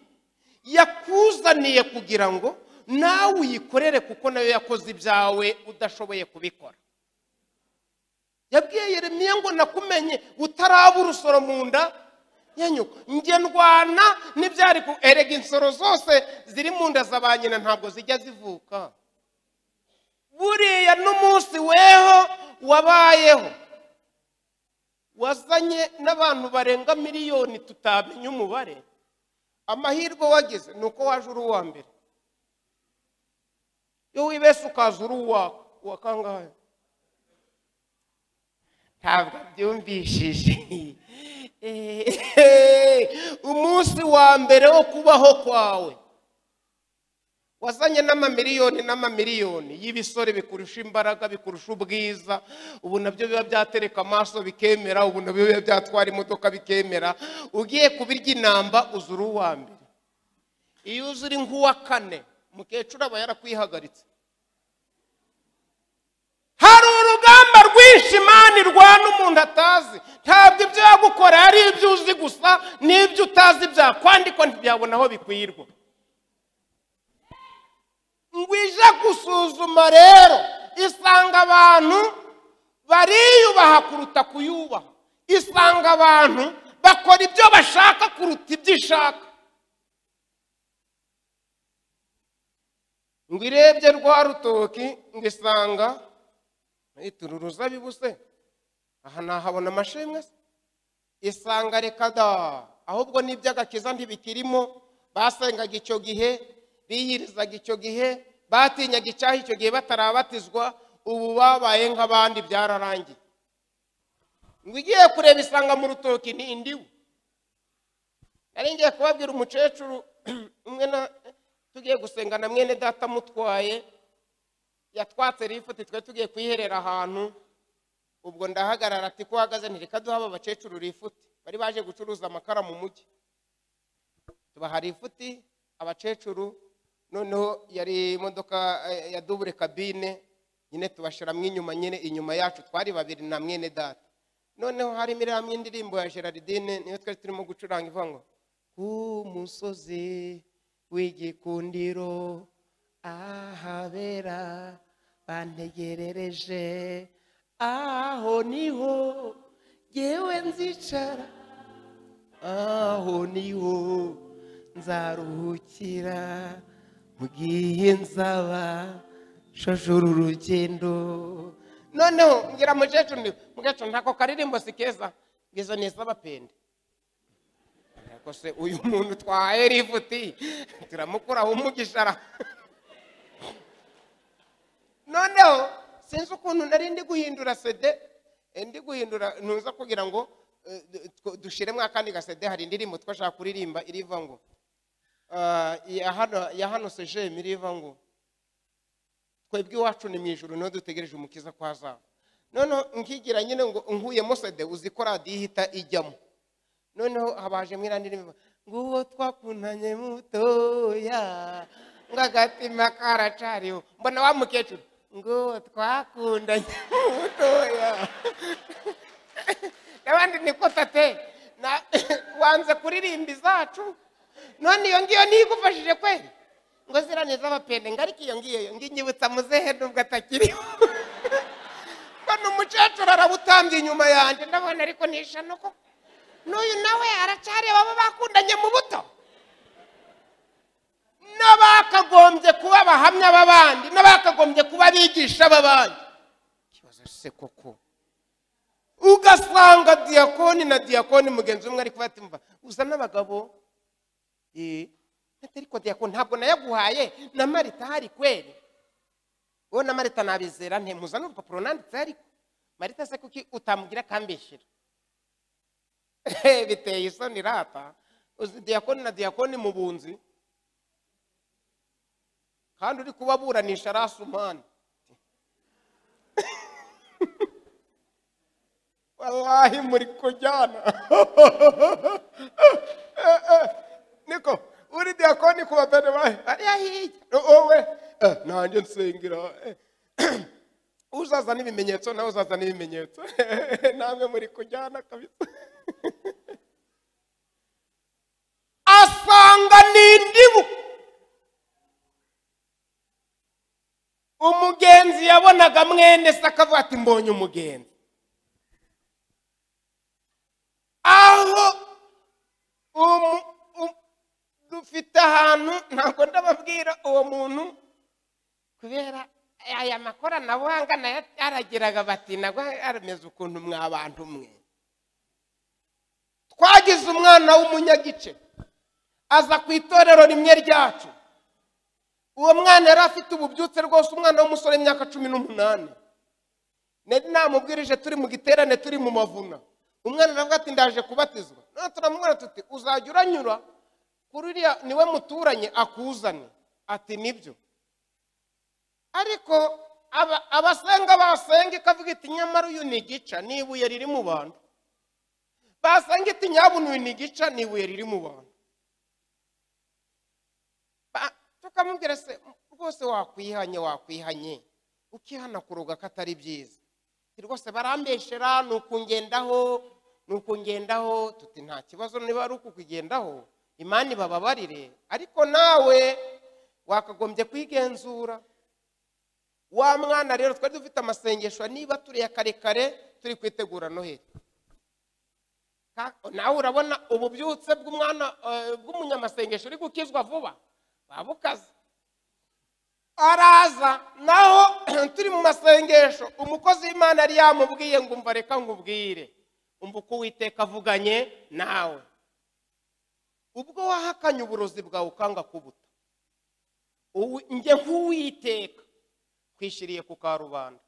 Yakuzaniye kugira ngo nawe uyikorere, kuko nayo yakoze ibyawe udashoboye kubikora. Yabwiye Yeremiya ngo nakumenye utaraba urusoro mu nda ya nyoko. Nge ndwana n'ibyari ku erega insoro zose ziri mu nda za ba nyina ntabwo zijya zivuka. Buriya n'umunsi weho wabayeho wazanye n'abantu barenga miliyoni tutamenya umubare. Amahirwe wagize ni uko waje uri uwa mbere. Iyo wibese ukaza uri uwa kangahe? Ntabwo byumvishije. Umunsi wa mbere wo kubaho kwawe wazanye n'amamiliyoni n'amamiliyoni y'ibisore bikurusha imbaraga, bikurusha ubwiza. Ubu nabyo biba byatereka amaso bikemera, ubu nabyo biba byatwara imodoka bikemera. Ugiye kubirya inamba uzura uwa mbere. Iyo uza uri nk'uwa kane, mukecuru aba yarakwihagaritse. Hari urugamba rwinshi Imana irwana umuntu atazi. Ntabwo ibyo yagukora ari ibyo uzi gusa, n'ibyo utazi byakwandikwa ntibyabona aho bikwirwa. Ngwije gusuzuma rero isanga abantu bariyubaha kuruta kuyubaha, isanga abantu bakora ibyo bashaka kuruta ibyo ishaka. Ngwirebye rwa rutoki ngisanga ituru ruzabibu se, aha nahabona amashimwe se? Isanga reka da, ahubwo n'iby'agakiza ntibikirimo. Basengaga icyo gihe, biyirizaga icyo gihe, batinyaga icyaha icyo gihe batarabatizwa, ubu babaye nk'abandi byararangiye. Ngo igiye kureba isanga mu rutoki ni indiwe. Nari ngiye kubabwira umukecuru umwe na tugiye gusenga na mwene data mutwaye, yatwatse rifuti, twe tugiye kwiherera ahantu. Ubwo ndahagarara ati ko uhagaze ntireka duha aba bakecuru rifuti bari baje gucuruza amakara mu mujyi. Tubaha rifuti abakecuru, noneho yari imodoka ya double cabine nyine, tubashiramo inyuma nyine, inyuma yacu twari babiri na mwene data. Noneho harimo iriya indirimbo ya Gerardine niyo twari turimo gucuranga ivuga ngo ku musozi w'igikundiro ahabera bantegerereje, aho niho yewe nzicara, aho niho nzaruhukira mu gihe nzaba nshojora urugendo. Noneho ngira mukecuru nti mukecuru ntako karirimbo si keza, ngizo ni iz'abapende. Ariko se uyu muntu twahaye rifuti turamukuraho umugisha. Noneho sinzi ukuntu nari ndi guhindura CD, ndi guhindura ntuza kugira ngo dushiremo akandi ga CD. Hari indirimbo twashaka kuririmba iriva ngo ya hano CGM iriva ngo twebwe iwacu ni mu ijuru niho dutegereje umukiza ko azaba. Noneho nkigira nyine ngo nkuyemo CD, uzi ko radiyo ihita ijyamo. Noneho habaje mwira ndirimbo nguwo twakundanye mutoya ngo agatima karacariho. Mbona wa mukecuru ngo twakundanye mutoya. N'abandi niko tate wanze kuririmba izacu, none iyo ngiyo ntigufashije kweli ngo zirane z'abapende, ngo ariko iyo ngiyo nginyibutsa muzehe nubwo atakiriho. Mbona umukecuru arabutambye inyuma yanjye, ndabona ariko nishano koko n'uyu nawe aracyareba abo bakundanye mu buto, n'abakagombye kuba abahamya b'abandi, n'abakagombye kuba abigisha b'abandi. Ikibazo se koko ugasanga diyakoni na diyakoni mugenzi umwe ari kubatimva uza n'abagabo ariko diyakoni ntabwo nayaguhaye na Marita hari kweli. Wowe na Marita nabizera nte muzana urupapuro nanditse, ariko Marita se kuki utamugira akambeshyira? Biteye isoni rata. Uzi diyakoni na diyakoni mu bunzi kandi uri kubaburanisha rasumani. Wallahi muri kujyana. Niko uri diyakoni kuba bene bahe ariya hirya wowe nanjye nsengera. Uzaza n'ibimenyetso nawe uzaza n'ibimenyetso. Namwe muri kujyana kabisa. Asanga n'indibu umugenzi yabonaga mwene se akavuga ati mbonye umugenzi. Aho dufite ahantu ntabwo ndababwira uwo muntu kubera aya makoranabuhanga nayo yaragiraga bati nabwo arameze ukuntu mwa bantu mwe. Twagize umwana w'umunyagice aza ku itorero rimwe ryacu. Uwo mwana yari afite ububyutse rwose, umwana w'umusore w'imyaka 18. Nari namubwirije turi mu giterane turi mu mavuna. Umwana aravuga ati ndaje kubatizwa. None turamubwira tuti uzajya uranyura kuri uriya niwe muturanye akuzane. Ati nibyo. Ariko abasenga basenga ikavuga iti nyamara uyu ni igica ni ibuye riri mu bantu. Basenga iti nyabuna uyu ni igica ni ibuye riri mu bantu. Tukamubwira se rwose wakwihanye wakwihanye ukihana kuroga ko atari byiza. Rwose barambeshera nukungendaho nukungendaho. Tuti nta kibazo niba ari ukukugendaho Imana ibababarire, ariko nawe wakagombye kwigenzura. Wa mwana rero twari dufite amasengesho niba turi ya karekare turi kwitegura Noheli. Nawe urabona ububyutse bw'umwana bw'umunyamasengesho uri gukizwa vuba babukaze. Araza naho turi mu masengesho umukozi w'Imana yari yamubwiye ngo umva reka nkubwire, umva uko Uwiteka avuganye nawe. Ubwo wahakanye uburozi bwawe ukanga kubuta, njye nk'Uwiteka kwishiriye ku karubanda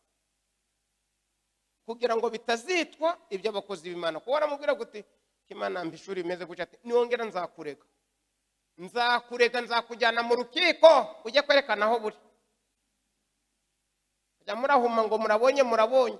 kugira ngo bitazitwa ibyo abakozi b'Imana. Kuko waramubwira guti Imana mbishuri imeze gutya, ati niwongera nzakurega nzakurega nzakujyana mu rukiko ujye kwerekana aho buri. Kujya murahuma ngo murabonye murabonye.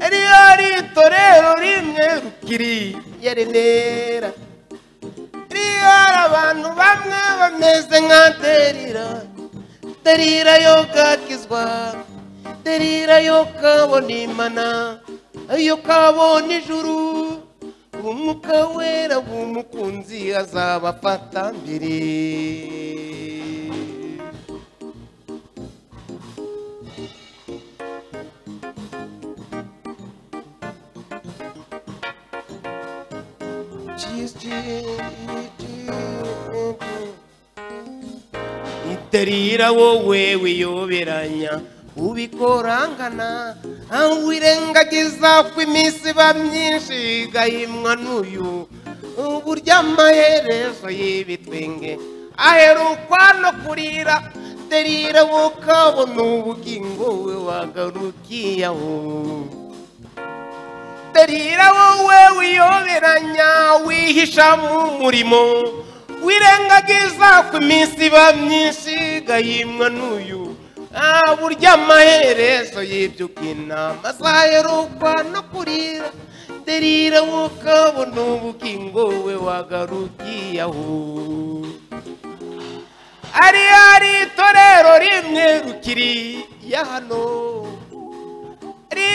Ari itorero rimwe rukiri ya Remera, hari abantu bamwe bameze nka Derira. Derira yo gakizwa, Derira yo kabona Imana, yo kabona ijuru. Umwuka wera w'umukunzi azabafata mbere. Derira wowe wiyoberanya ubikorangana, wirengagiza ko iminsi iba myinshi igahimwa n'uyu. Burya amaherezo y'ibitwenge aherukwa no kurira. Derira ukabona ubugingo we wagarukiye aho. Derira wowe wiyoberanya wihisha mu murimo, wirengagiza ko iminsi iba myinshi igahimwa n'uyu. Burya amaherezo y'ibyo ukina azaherukwa no kurira. Derira ukabona ubugingo we wagarukiye aho. Ari itorero rimwe rukiri ya hano, hari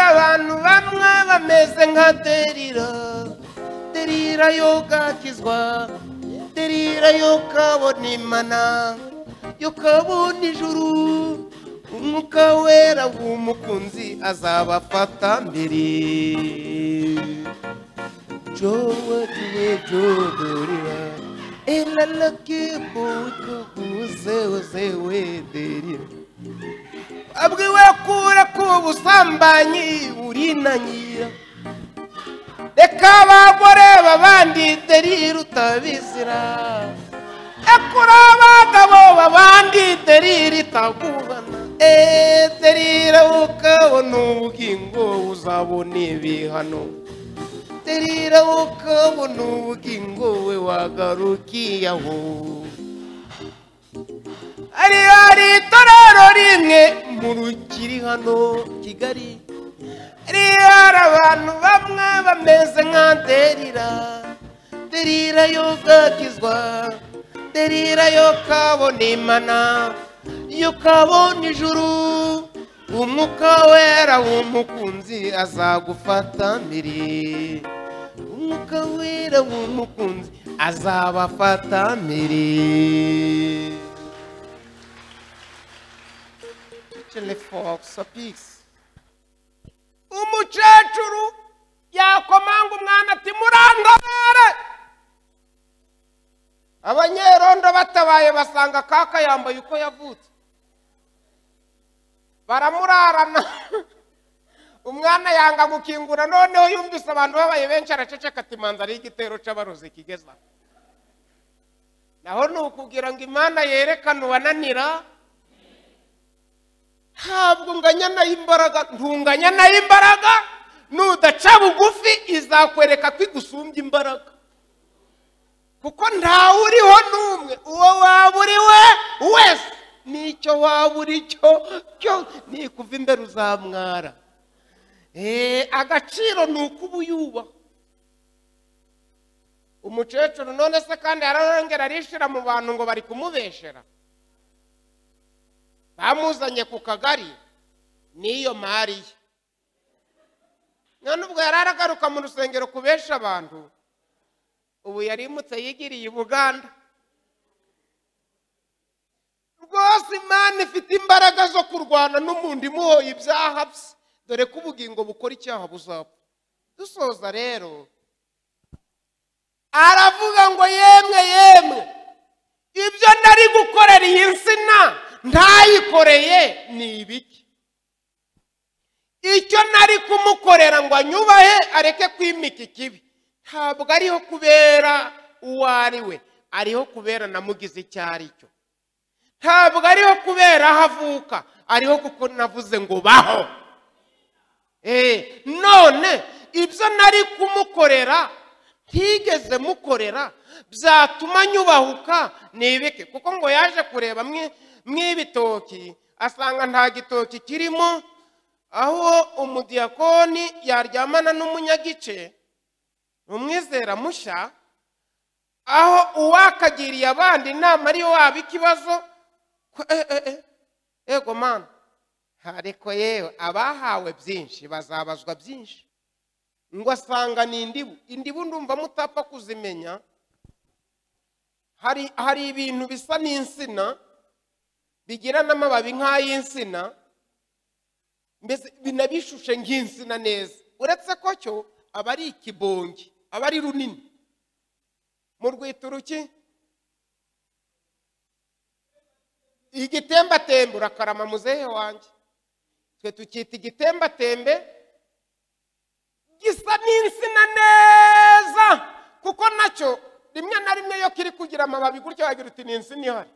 abantu bamwe bameze nka Derira. Derira yo gakizwa, Derira yo kabona Imana, yo kabona ijuru. Umwuka wera w'umukunzi azabafata mbere. Jowe tuwe jodorira elalake bowe zewe Derira. Abwiwe kure k'ubusambanyi urinanyira, reka abagore babandi Derira utabizira. Ekura abagabo babandi Derira itagubana. Derira ukabona ubugingo uzabona ibihano. Derira ukabona ubugingo we wagarukiye aho. Ari itorero rimwe mu rukiri hano Kigali, hari abantu bamwe bameze nka Derira. Derira yo gakizwa, Derira yo kabona Imana, yo kabona ijuru. Umwuka wera w'umukunzi azagufata mbere. Umwuka wera w'umukunzi azabafata mbere. Umukecuru yakomanga umwana ati murandabare. Abanyerondo batabaye basanga kaka yambaye uko yavutse, baramurarana. Umwana yanga gukingura, noneho yumvise abantu babaye benshi araceceka ati manza ari igitero c'abarozi kigeza. Naho ni ukugira ngo Imana yerekane uwananira. Ntabwo unganya nayo imbaraga, ntunganya nayo imbaraga. Nudaca bugufi izakwereka ko igusumbya imbaraga, kuko ntawe uriho n'umwe. Uwo waba uri we wese nicyo waba uri cyo cyo, nikuva imbere uzamwara. Agaciro ni uko uba uyubaha. Umukecuru none se kandi yararongera arishira mu bantu ngo bari kumubeshera. Bamuzanye ku kagari n'iyo mari ye. None ubwo yari aragaruka mu rusengero kubesha abantu, ubu yarimutse yigiriye i Buganda. Rwose Imana ifite imbaraga zo kurwana n'umuntu imuhoye ibyaha bye, dore ko ubugingo bukora icyaha buzapfa. Dusoza rero, aravuga ngo yemwe yemwe, ibyo nari gukorera iyi nsina ntayikoreye ni ibiki? Icyo nari kumukorera ngo anyubahe areke kwimika ikibi, ntabwo ariho kubera uwo ari we, ariho kubera namugize icyo ari cyo. Ntabwo ariho kubera aho avuka, ariho kuko navuze ngo baho. None ibyo nari kumukorera ntigeze mukorera byatuma nyubahuka nibike, kuko ngo yaje kureba mw'ibitoki asanga nta gitoki kirimo. Aho umudiyakoni yaryamana n'umunyagice umwizera mushya, aho uwakagiriye abandi inama ariyo waba ikibazo. Ego mana, ariko yewe abahawe byinshi bazabazwa byinshi. Ngo asanga ni indibu. Indibu ndumva mutapfa kuzimenya. Hari ibintu bisa n'insina bigira n'amababi nk'ay'insina, mbese binabishushe nk'insina neza, uretse ko cyo aba ari ikibongi, aba ari runini. Mu rwita uruki igitembatembe, urakarama muzehe wanjye, twe tukita igitembatembe, gisa n'insina neza, kuko nacyo rimwe na rimwe iyo kiri kugira amababi gutya wagira uti ni insina ihari,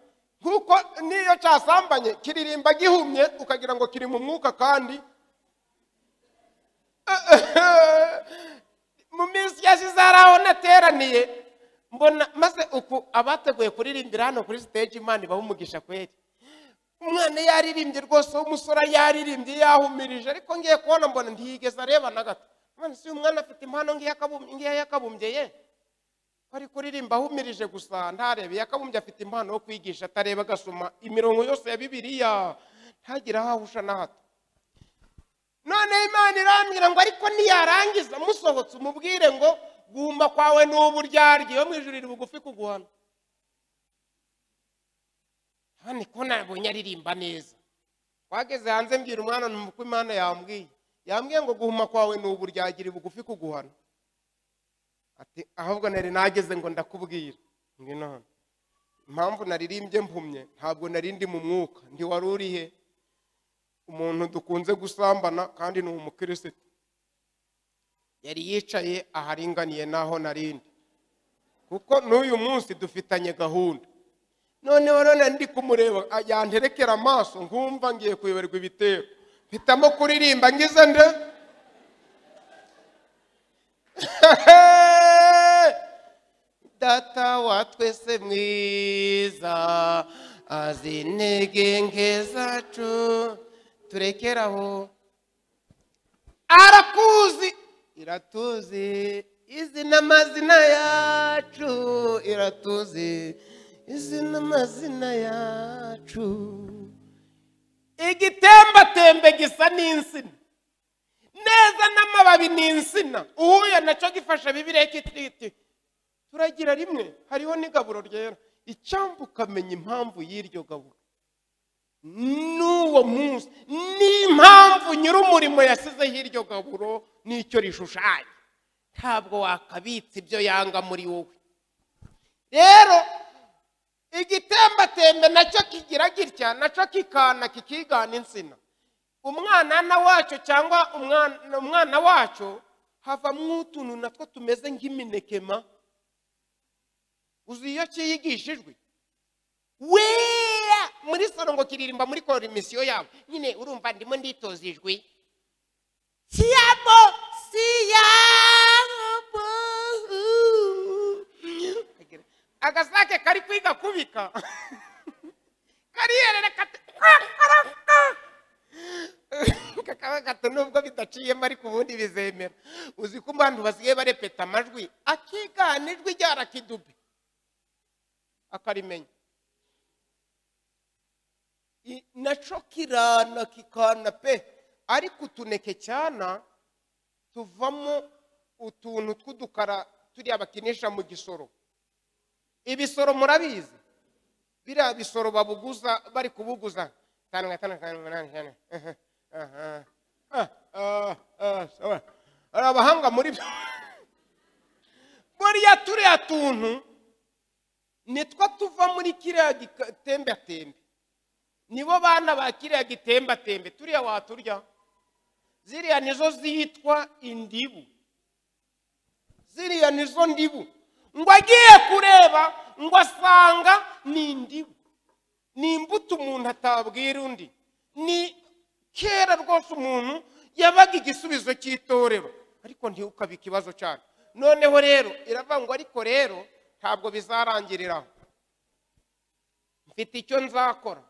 kuko n'iyo cyasambanye kiririmba gihumye ukagira ngo kiri mu mwuka. Kandi mu minsi yashize hari aho nateraniye mbona maze uku abateguye kuririmbira hano kuri stage, Imana ibaha umugisha kweri. Umwana yaririmbye rwose w'umusore, yaririmbye yahumirije, ariko ngiye kubona mbona ntiyigeze areba na gato. None si umwana afite impano ngiya yakabumbye ye, ko ari kuririmba ahumirije gusa ntarebe. Yakabumbye afite impano yo kwigisha atareba, agasoma imirongo yose ya Bibiliya ntagira aho ahusha na hato. None Imana irambwira ngo ariko niyarangiza musohotse umubwire ngo guma kwawe n'uburyarya, yo mu ijuru iri bugufi kuguhana. Hano ko nabonye aririmba neza, twageze hanze mbwira umwana numva Imana yambwiye, yambwiye ngo guhuma kwawe n'uburyarya iri bugufi kuguhana. Ati ahubwo nari nageze ngo ndakubwira ngwino hano. Impamvu naririmbye mpumye ntabwo nari ndi mu mwuka, ndi wari urihe? Umuntu dukunze gusambana kandi ni umukristo, yari yicaye aharinganiye naho narindi, kuko n'uyu munsi dufitanye gahunda. Noneho rero ndi kumureba yanterekera amaso nkumva ngiye kuyoberwa ibitero, mpitamo kuririmba ngize nde Data wa twese mwiza azi intege nke zacu, turekeraho. Arakuzi, iratuzi, izi n'amazina yacu, iratuzi izi n'amazina yacu. Igitembatembe gisa n'insina neza n'amababi n'insina, uhuye nacyo gifasha Bibiliya kiti turagira rimwe hariho n'igaburo ryera. Icyambu ukamenya impamvu y'iryo gaburo n'uwo munsi, n'impamvu nyir'umurimo yasizeho iryo gaburo n'icyo rishushanya, ntabwo wakabitse ibyo yanga muri wowe. Rero igitembatembe nacyo kigira gitya, nacyo kikana kikigana insina. Umwana wacyo cyangwa umwana wacyo havamo utuntu natwo tumeze nk'iminekema. Uzi iyo cyigishijwe weya muri salo ngo kiririmba muri komisiyo yabo nyine, urumva ndimo nditoza ijwi siyabo siyabo, agasake kari kwiga kubika kariyerere kakaba gato, nubwo bidaciyemo ariko ubundi bizemera. Uzi ko abantu basigaye barepeta amajwi, akigana ijwi ryarakidubi akarimenya, naco kirana kikana pe. Ariko utuneke cyana tuvamo utuntu tw'udukara turiya bakinisha mu gisoro. Ibisoro murabizi, biriya bisoro babuguza, bari kubuguza 5 5 5 8 5. Hari abahanga muri byo. Buriya turiya tuntu nitwo tuva muri kiriya gitembatembe, nibo bana ba kiriya gitembatembe. Turiya waturya, ziriya nizo zitwa indibu, ziriya nizo ndibu. Ngo agiye kureba ngo asanga ni indibu, ni imbuto umuntu atabwira undi. Ni kera rwose umuntu yabaga igisubizo cy'itorero, ariko ntiukabe ikibazo cyane. Noneho rero iravuga ngo ariko rero ntabwo bizarangiriraho, mfite icyo nzakora.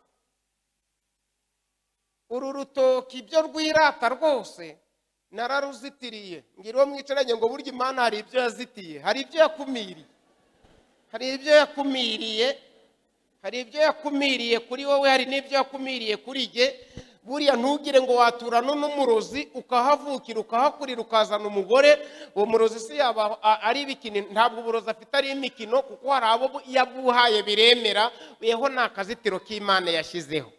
Uru rutoki ibyo rwirata rwose nararuzitiriye. Ngira uwo mwicaranye ngo burya Imana hari ibyo yazitiye, hari ibyo yakumiriye, hari ibyo yakumiriye, hari ibyo yakumiriye kuri wowe, hari n'ibyo yakumiriye kuri jye. Buriya ntugire ngo waturana n'umurozi ukahavukira ukahakurira ukazana umugore, uwo murozi si yaba ari ibikini, ntabwo uburozi afite ari imikino, kuko hari abo yabuhaye biremera. Weho ni akazitiro k'Imana yashyizeho.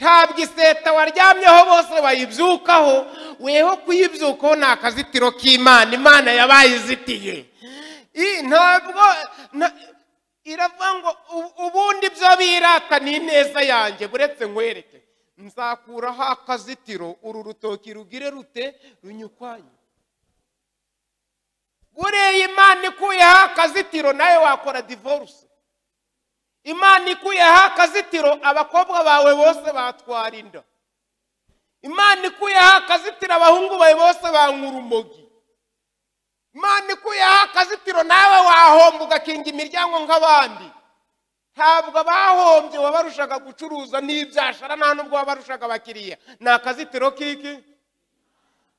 Ntabwo iseta waryamyeho bose bayibyukaho, weho kuyibyukaho ni akazitiro k'Imana, Imana yabaye izitiye. Ntabwo iravuga ngo ubundi byo birata ni ineza yanjye, buretse nkwereke nzakuraho akazitiro uru rutoki rugire rute runyukwanye. Buriya Imana ikuyeho akazitiro nawe wakora divorce. Imana ikuyeho akazitiro abakobwa bawe bose batwara inda. Imana ikuyeho akazitiro abahungu bawe bose banywa urumogi. Imana ikuyeho akazitiro nawe wahomba ugakinga imiryango nk'abandi. Ntabwo abahombye wabarushaga gucuruza n'ibyashara, nta nubwo wabarushaga abakiriya. Ni akazitiro k'iki?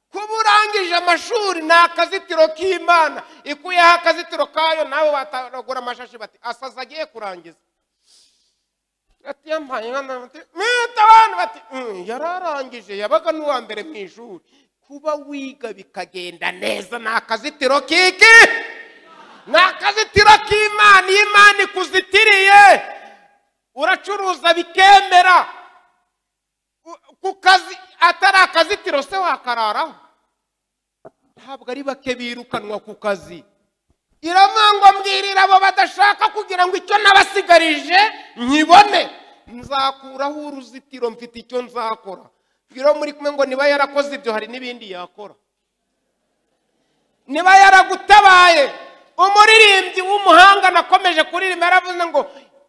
Kuba urangije amashuri ni akazitiro k'Imana. Ikuyeho akazitiro kayo nawe wataragura amashashi bati asaza agiye kurangiza. Ati yampaye inka, mwita abantu bati yararangije, yabaga n'uwa mbere mu ishuri. Kuba wiga bikagenda neza ni akazitiro k'iki? Ni akazitiro k'Imana. Iyo Imana ikuzitiriye uracuruza bikemera. Ku kazi atari akazitiro se wakararaho? Ntabwo ari bake birukanwa ku kazi. Iramangwa mbwirira abo badashaka kugira ngo icyo nabasigarije nkibone, nzakuraho uruzitiro, mfite icyo nzakora. Bwira muri kumwe ngo niba yarakoze ibyo hari n'ibindi yakora. Niba yaragutabaye, umuririmbyi w'umuhanga nakomeje kuririmba yaravuze ngo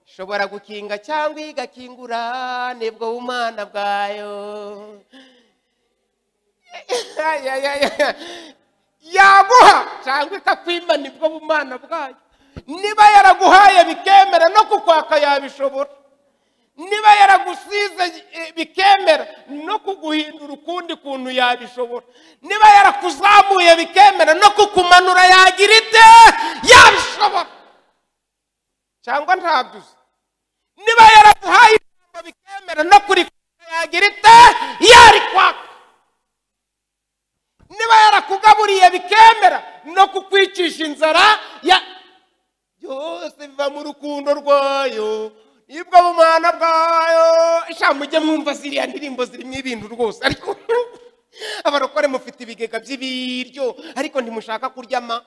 ishobora gukinga cyangwa igakingura nibwo bumana bwayo. Yaguha cyangwa ikakwima nibwo bumana bwayo. Niba yaraguhaye bikemera no kukwaka yabishobora. Niba yaragusize bikemera no kuguhindura ukundi kuntu yabishobora. Niba yarakuzamuye bikemera no kukumanura yagira ite? Yabishobora. Cyangwa ntabyo uzi. Niba yaraguhaye ijambo bikemera no kurikwaka yagira ite? Yarikwaka. Niba yarakugaburiye bikemera no kukwicisha inzara ya byose biva mu rukundo rwayo, nibwo bumana bwayo. Sha mujye mwumva ziriya ndirimbo zirimo ibintu rwose, ariko abarokore mufite ibigega by'ibiryo ariko ntimushaka kuryama.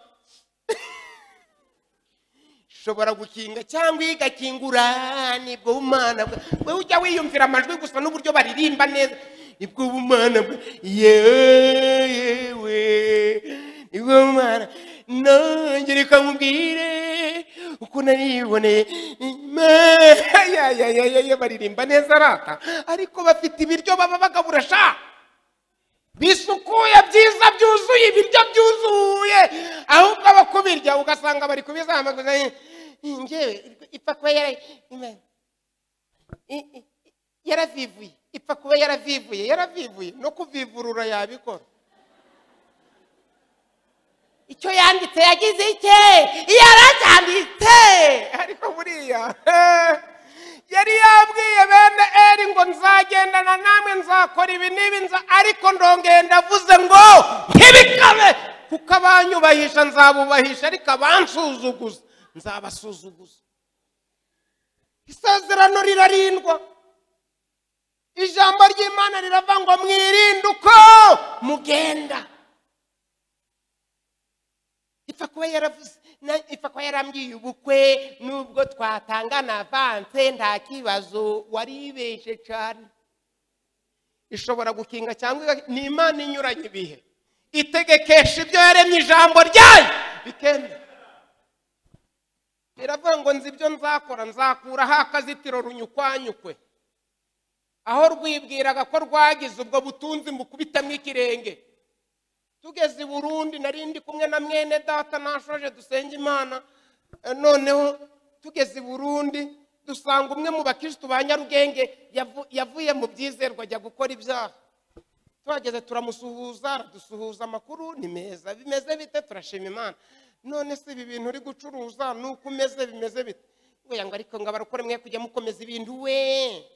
Shobora gukinga cyangwa igakingura nibwo bumana bwa. Wewe ujya wiyumvira amajwi gusa n'uburyo baririmba neza, nibwo bumana bwa yewe, nibwo bumana. Nanjye reka nkubwire uko nariboneye. Baririmba neza rata, ariko bafite ibiryo baba bagabura sha bisukuye byiza byuzuye, ibiryo byuzuye. Ahubwo abakubirya ugasanga bari kubizamaguza. Njyewe ipfa kuba yaravivuye, ipfa kuba yaravivuye, yaravivuye no kuvivurura yabikora. Icyo yanditse yagize icye, yaracyanditse. Ariko buriya yari yabwiye bene Eri ngo nzagendana namwe, nzakora ibi n'ibi, ariko ndongeye ndavuze ngo ntibikabe, kuko abanyubahisha nzabubahisha, ariko abansuzuguza nzabasuzuguza. Isezerano rirarindwa. Ijambo ry'Imana riravuga ngo mwirinde uko mugenda. Ipfa kuba yaravuze, ipfa kuba yarambwiye ubukwe nubwo twatangana avance nta kibazo, waribeshe cyane. Ishobora gukinga cyangwa ni Imana inyuranye ibihe, itegekesha ibyo yaremye ijambo ryayo bikemera. Biravuga ngo nzi ibyo nzakora, nzakuraho akazitiro runyukwanyukwe. Aho rwibwiraga ko rwagize ubwo butunzi mbukubitamo ikirenge. Tugeze i Burundi nari ndi kumwe na mwene data nashoje dusenga Imana. Noneho tugeze i Burundi Dusanga umwe mu bakristo ba Nyarugenge yavuye mu byizerwa ajya gukora ibyaha. Tuhageze turamusuhuza, aradusuhuza, amakuru ni meza, bimeze bite? Turashima Imana. None se ibi bintu uri gucuruza nuko umeze bimeze bite? Ngo yanga, ariko ngo abarokore mwe kujya mukomeza ibintu we.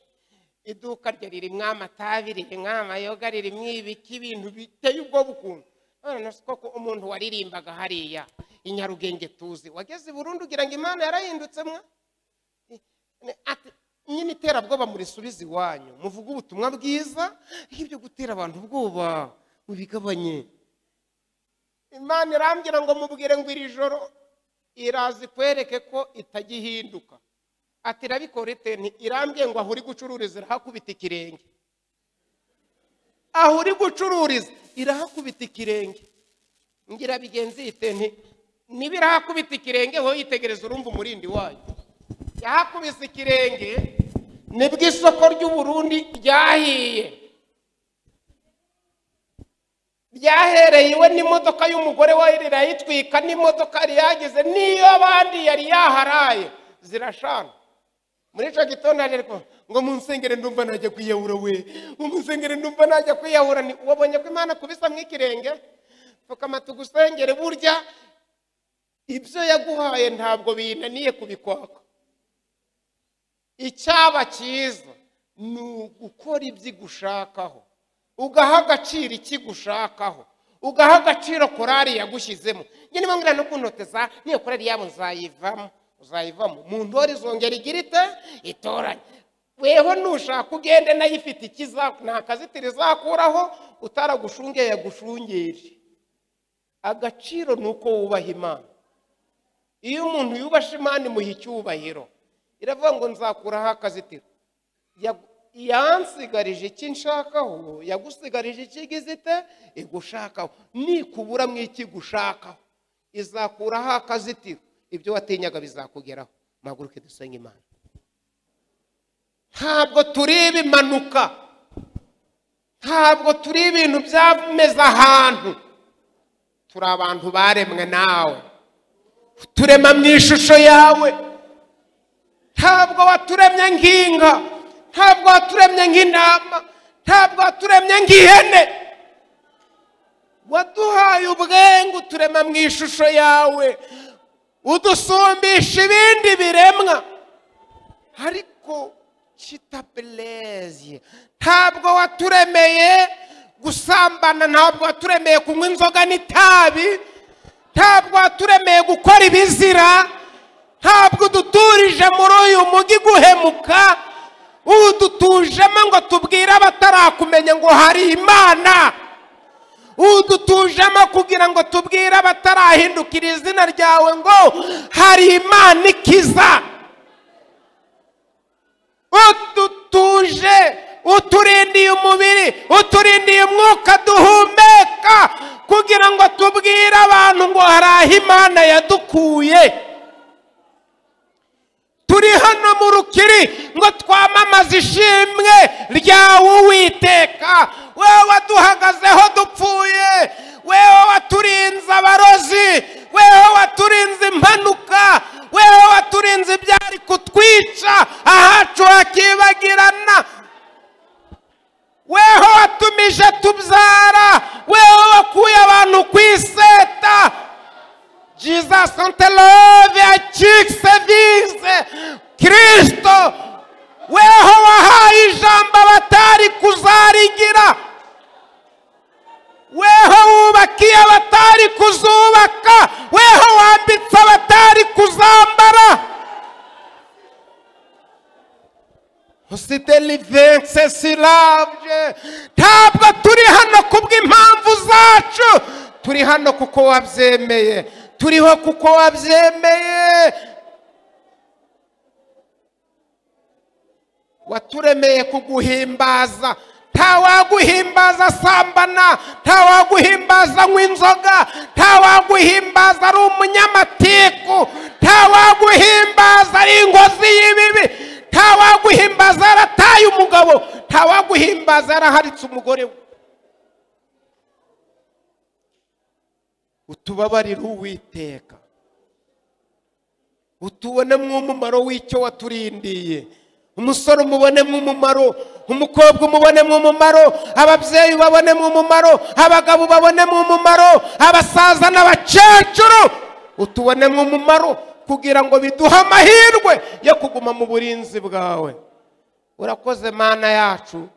Iduka rye ririmwo amatabi, ririmwo amayoga, ririmwo ibiki, ibintu biteye ubwoba ukuntu. None se koko umuntu waririmbaga hariya i Nyarugenge tuzi, wageze i Burundi ugira ngo Imana yarahindutse mwa? Ati nyine iterabwoba murisubize iwanyu, muvuge ubutumwa bwiza, ibyo gutera abantu ubwoba mubigabanye. Imana irambwira ngo mubwire ngo iri joro irazi kwereke ko itagihinduka. Ati irabikora ite? Nti irambwiye ngo aho uri gucururiza irahakubita ikirenge. Aho uri gucururiza irahakubita ikirenge. Ngira bigenzi ite? Nti niba irahakubita ikirenge wowe yitegereza urumva umurindi wayo. Yahakubise ikirenge nibwo isoko ry'u Burundi ryahiye. Ryahereye iwe n'imodoka y'umugore we rirayitwika, n'imodoka yari yagize n'iyo abandi yari yaharaye zirashana. Muri ico gitondo aje ariko ngo munsengere ndumva najya kwiyahura we, ngo munsengere ndumva najya kwiyahura. Ni wabonye ko Imana kubisa mw'ikirenge? Pfukama tugusengere, burya ibyo yaguhaye ntabwo binaniye kubikwaka. Icyaba cyiza ni ugukora ibyo igushakaho, ugaha agaciro ikigushakaho, ugaha agaciro korari yagushyizemo. Njye niba ngira no kuntoteza, niyo korari yabo nzayivamo, uzayivamo. Mu ntore izongera igira ite? Itoranye. Weho nushaka ugende nayo ifite ikiza, nta kazitiro izakuraho, utaragushungeye yagushungere. Agaciro ni uko wubaha Imana. Iyo umuntu yubasha Imana imuha icyubahiro. Iravuga ngo nzakuraho akazitiro. Yansigarije iki nshakaho, yagusigarije ikigize ite? Igushakaho. Nikubura mu iki gushakaho, izakuraho akazitiro, ibyo watinyaga bizakugeraho. Muhaguruke dusenge Imana. Ntabwo turi ibimanuka, ntabwo turi ibintu byameze ahantu, turi abantu baremwe nawe, turema mu ishusho yawe. Ntabwo waturemye nk'inka, ntabwo waturemye nk'intama, ntabwo waturemye nk'ihene. Waduhaye ubwenge uturema mu ishusho yawe, udusumbisha ibindi biremwa. Ariko kitabeleze, ntabwo waturemeye gusambana, ntabwo waturemeye kunywa inzoga n'itabi, ntabwo waturemeye gukora ibizira, ntabwo uduturije muri uyu mugi guhemuka, udutujemo ngo tubwire abatarakumenya ngo hari Imana, udutujemo kugira ngo tubwire abatarahindukira izina ryawe ngo hari Imana ikiza. Udutuje, uturindiye umubiri, uturindiye umwuka duhumeka, kugira ngo tubwire abantu ngo hari aho Imana yadukuye. Turi hano mu rukiri ngo twamamaze ishimwe ryawe Uwiteka, wewe waduhagazeho dupfuye, wewe waturinze abarozi, wewe waturinze impanuka, wewe waturinze ibyari kutwica ahacu hakibagirana, wewe watumije tubyara, wewe wakuye abantu ku iseta. Jesus antelove akiksevize Kristo, weho wahaye ijambo abatari kuzarigira, weho wubakiye abatari kuzubaka, weho wambitse abatari kuzambara. Ntabwo turi hano kubw'impamvu zacu, turi hano kuko wabyemeye, turiho kuko wabyemeye. Waturemeye kuguhimbaza. Ntawaguhimbaza asambana, ntawaguhimbaza anywa inzoga, ntawaguhimbaza ari umunyamatiku, ntawaguhimbaza ari ingozi y'ibibi, ntawaguhimbaza yarataye umugabo, ntawaguhimbaza yaraharitse umugore we. Utubabarire Uwiteka, Utubonemo umumaro w'icyo waturindiye. Umusore umubonemo umumaro, umukobwa umubonemo umumaro, ababyeyi babonemo umumaro, abagabo babonemo umumaro, abasaza n'abakecuru utubonemo umumaro, kugira ngo biduhe amahirwe yo kuguma mu burinzi bwawe. Urakoze Mana yacu,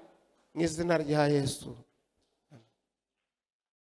mu izina rya Yesu.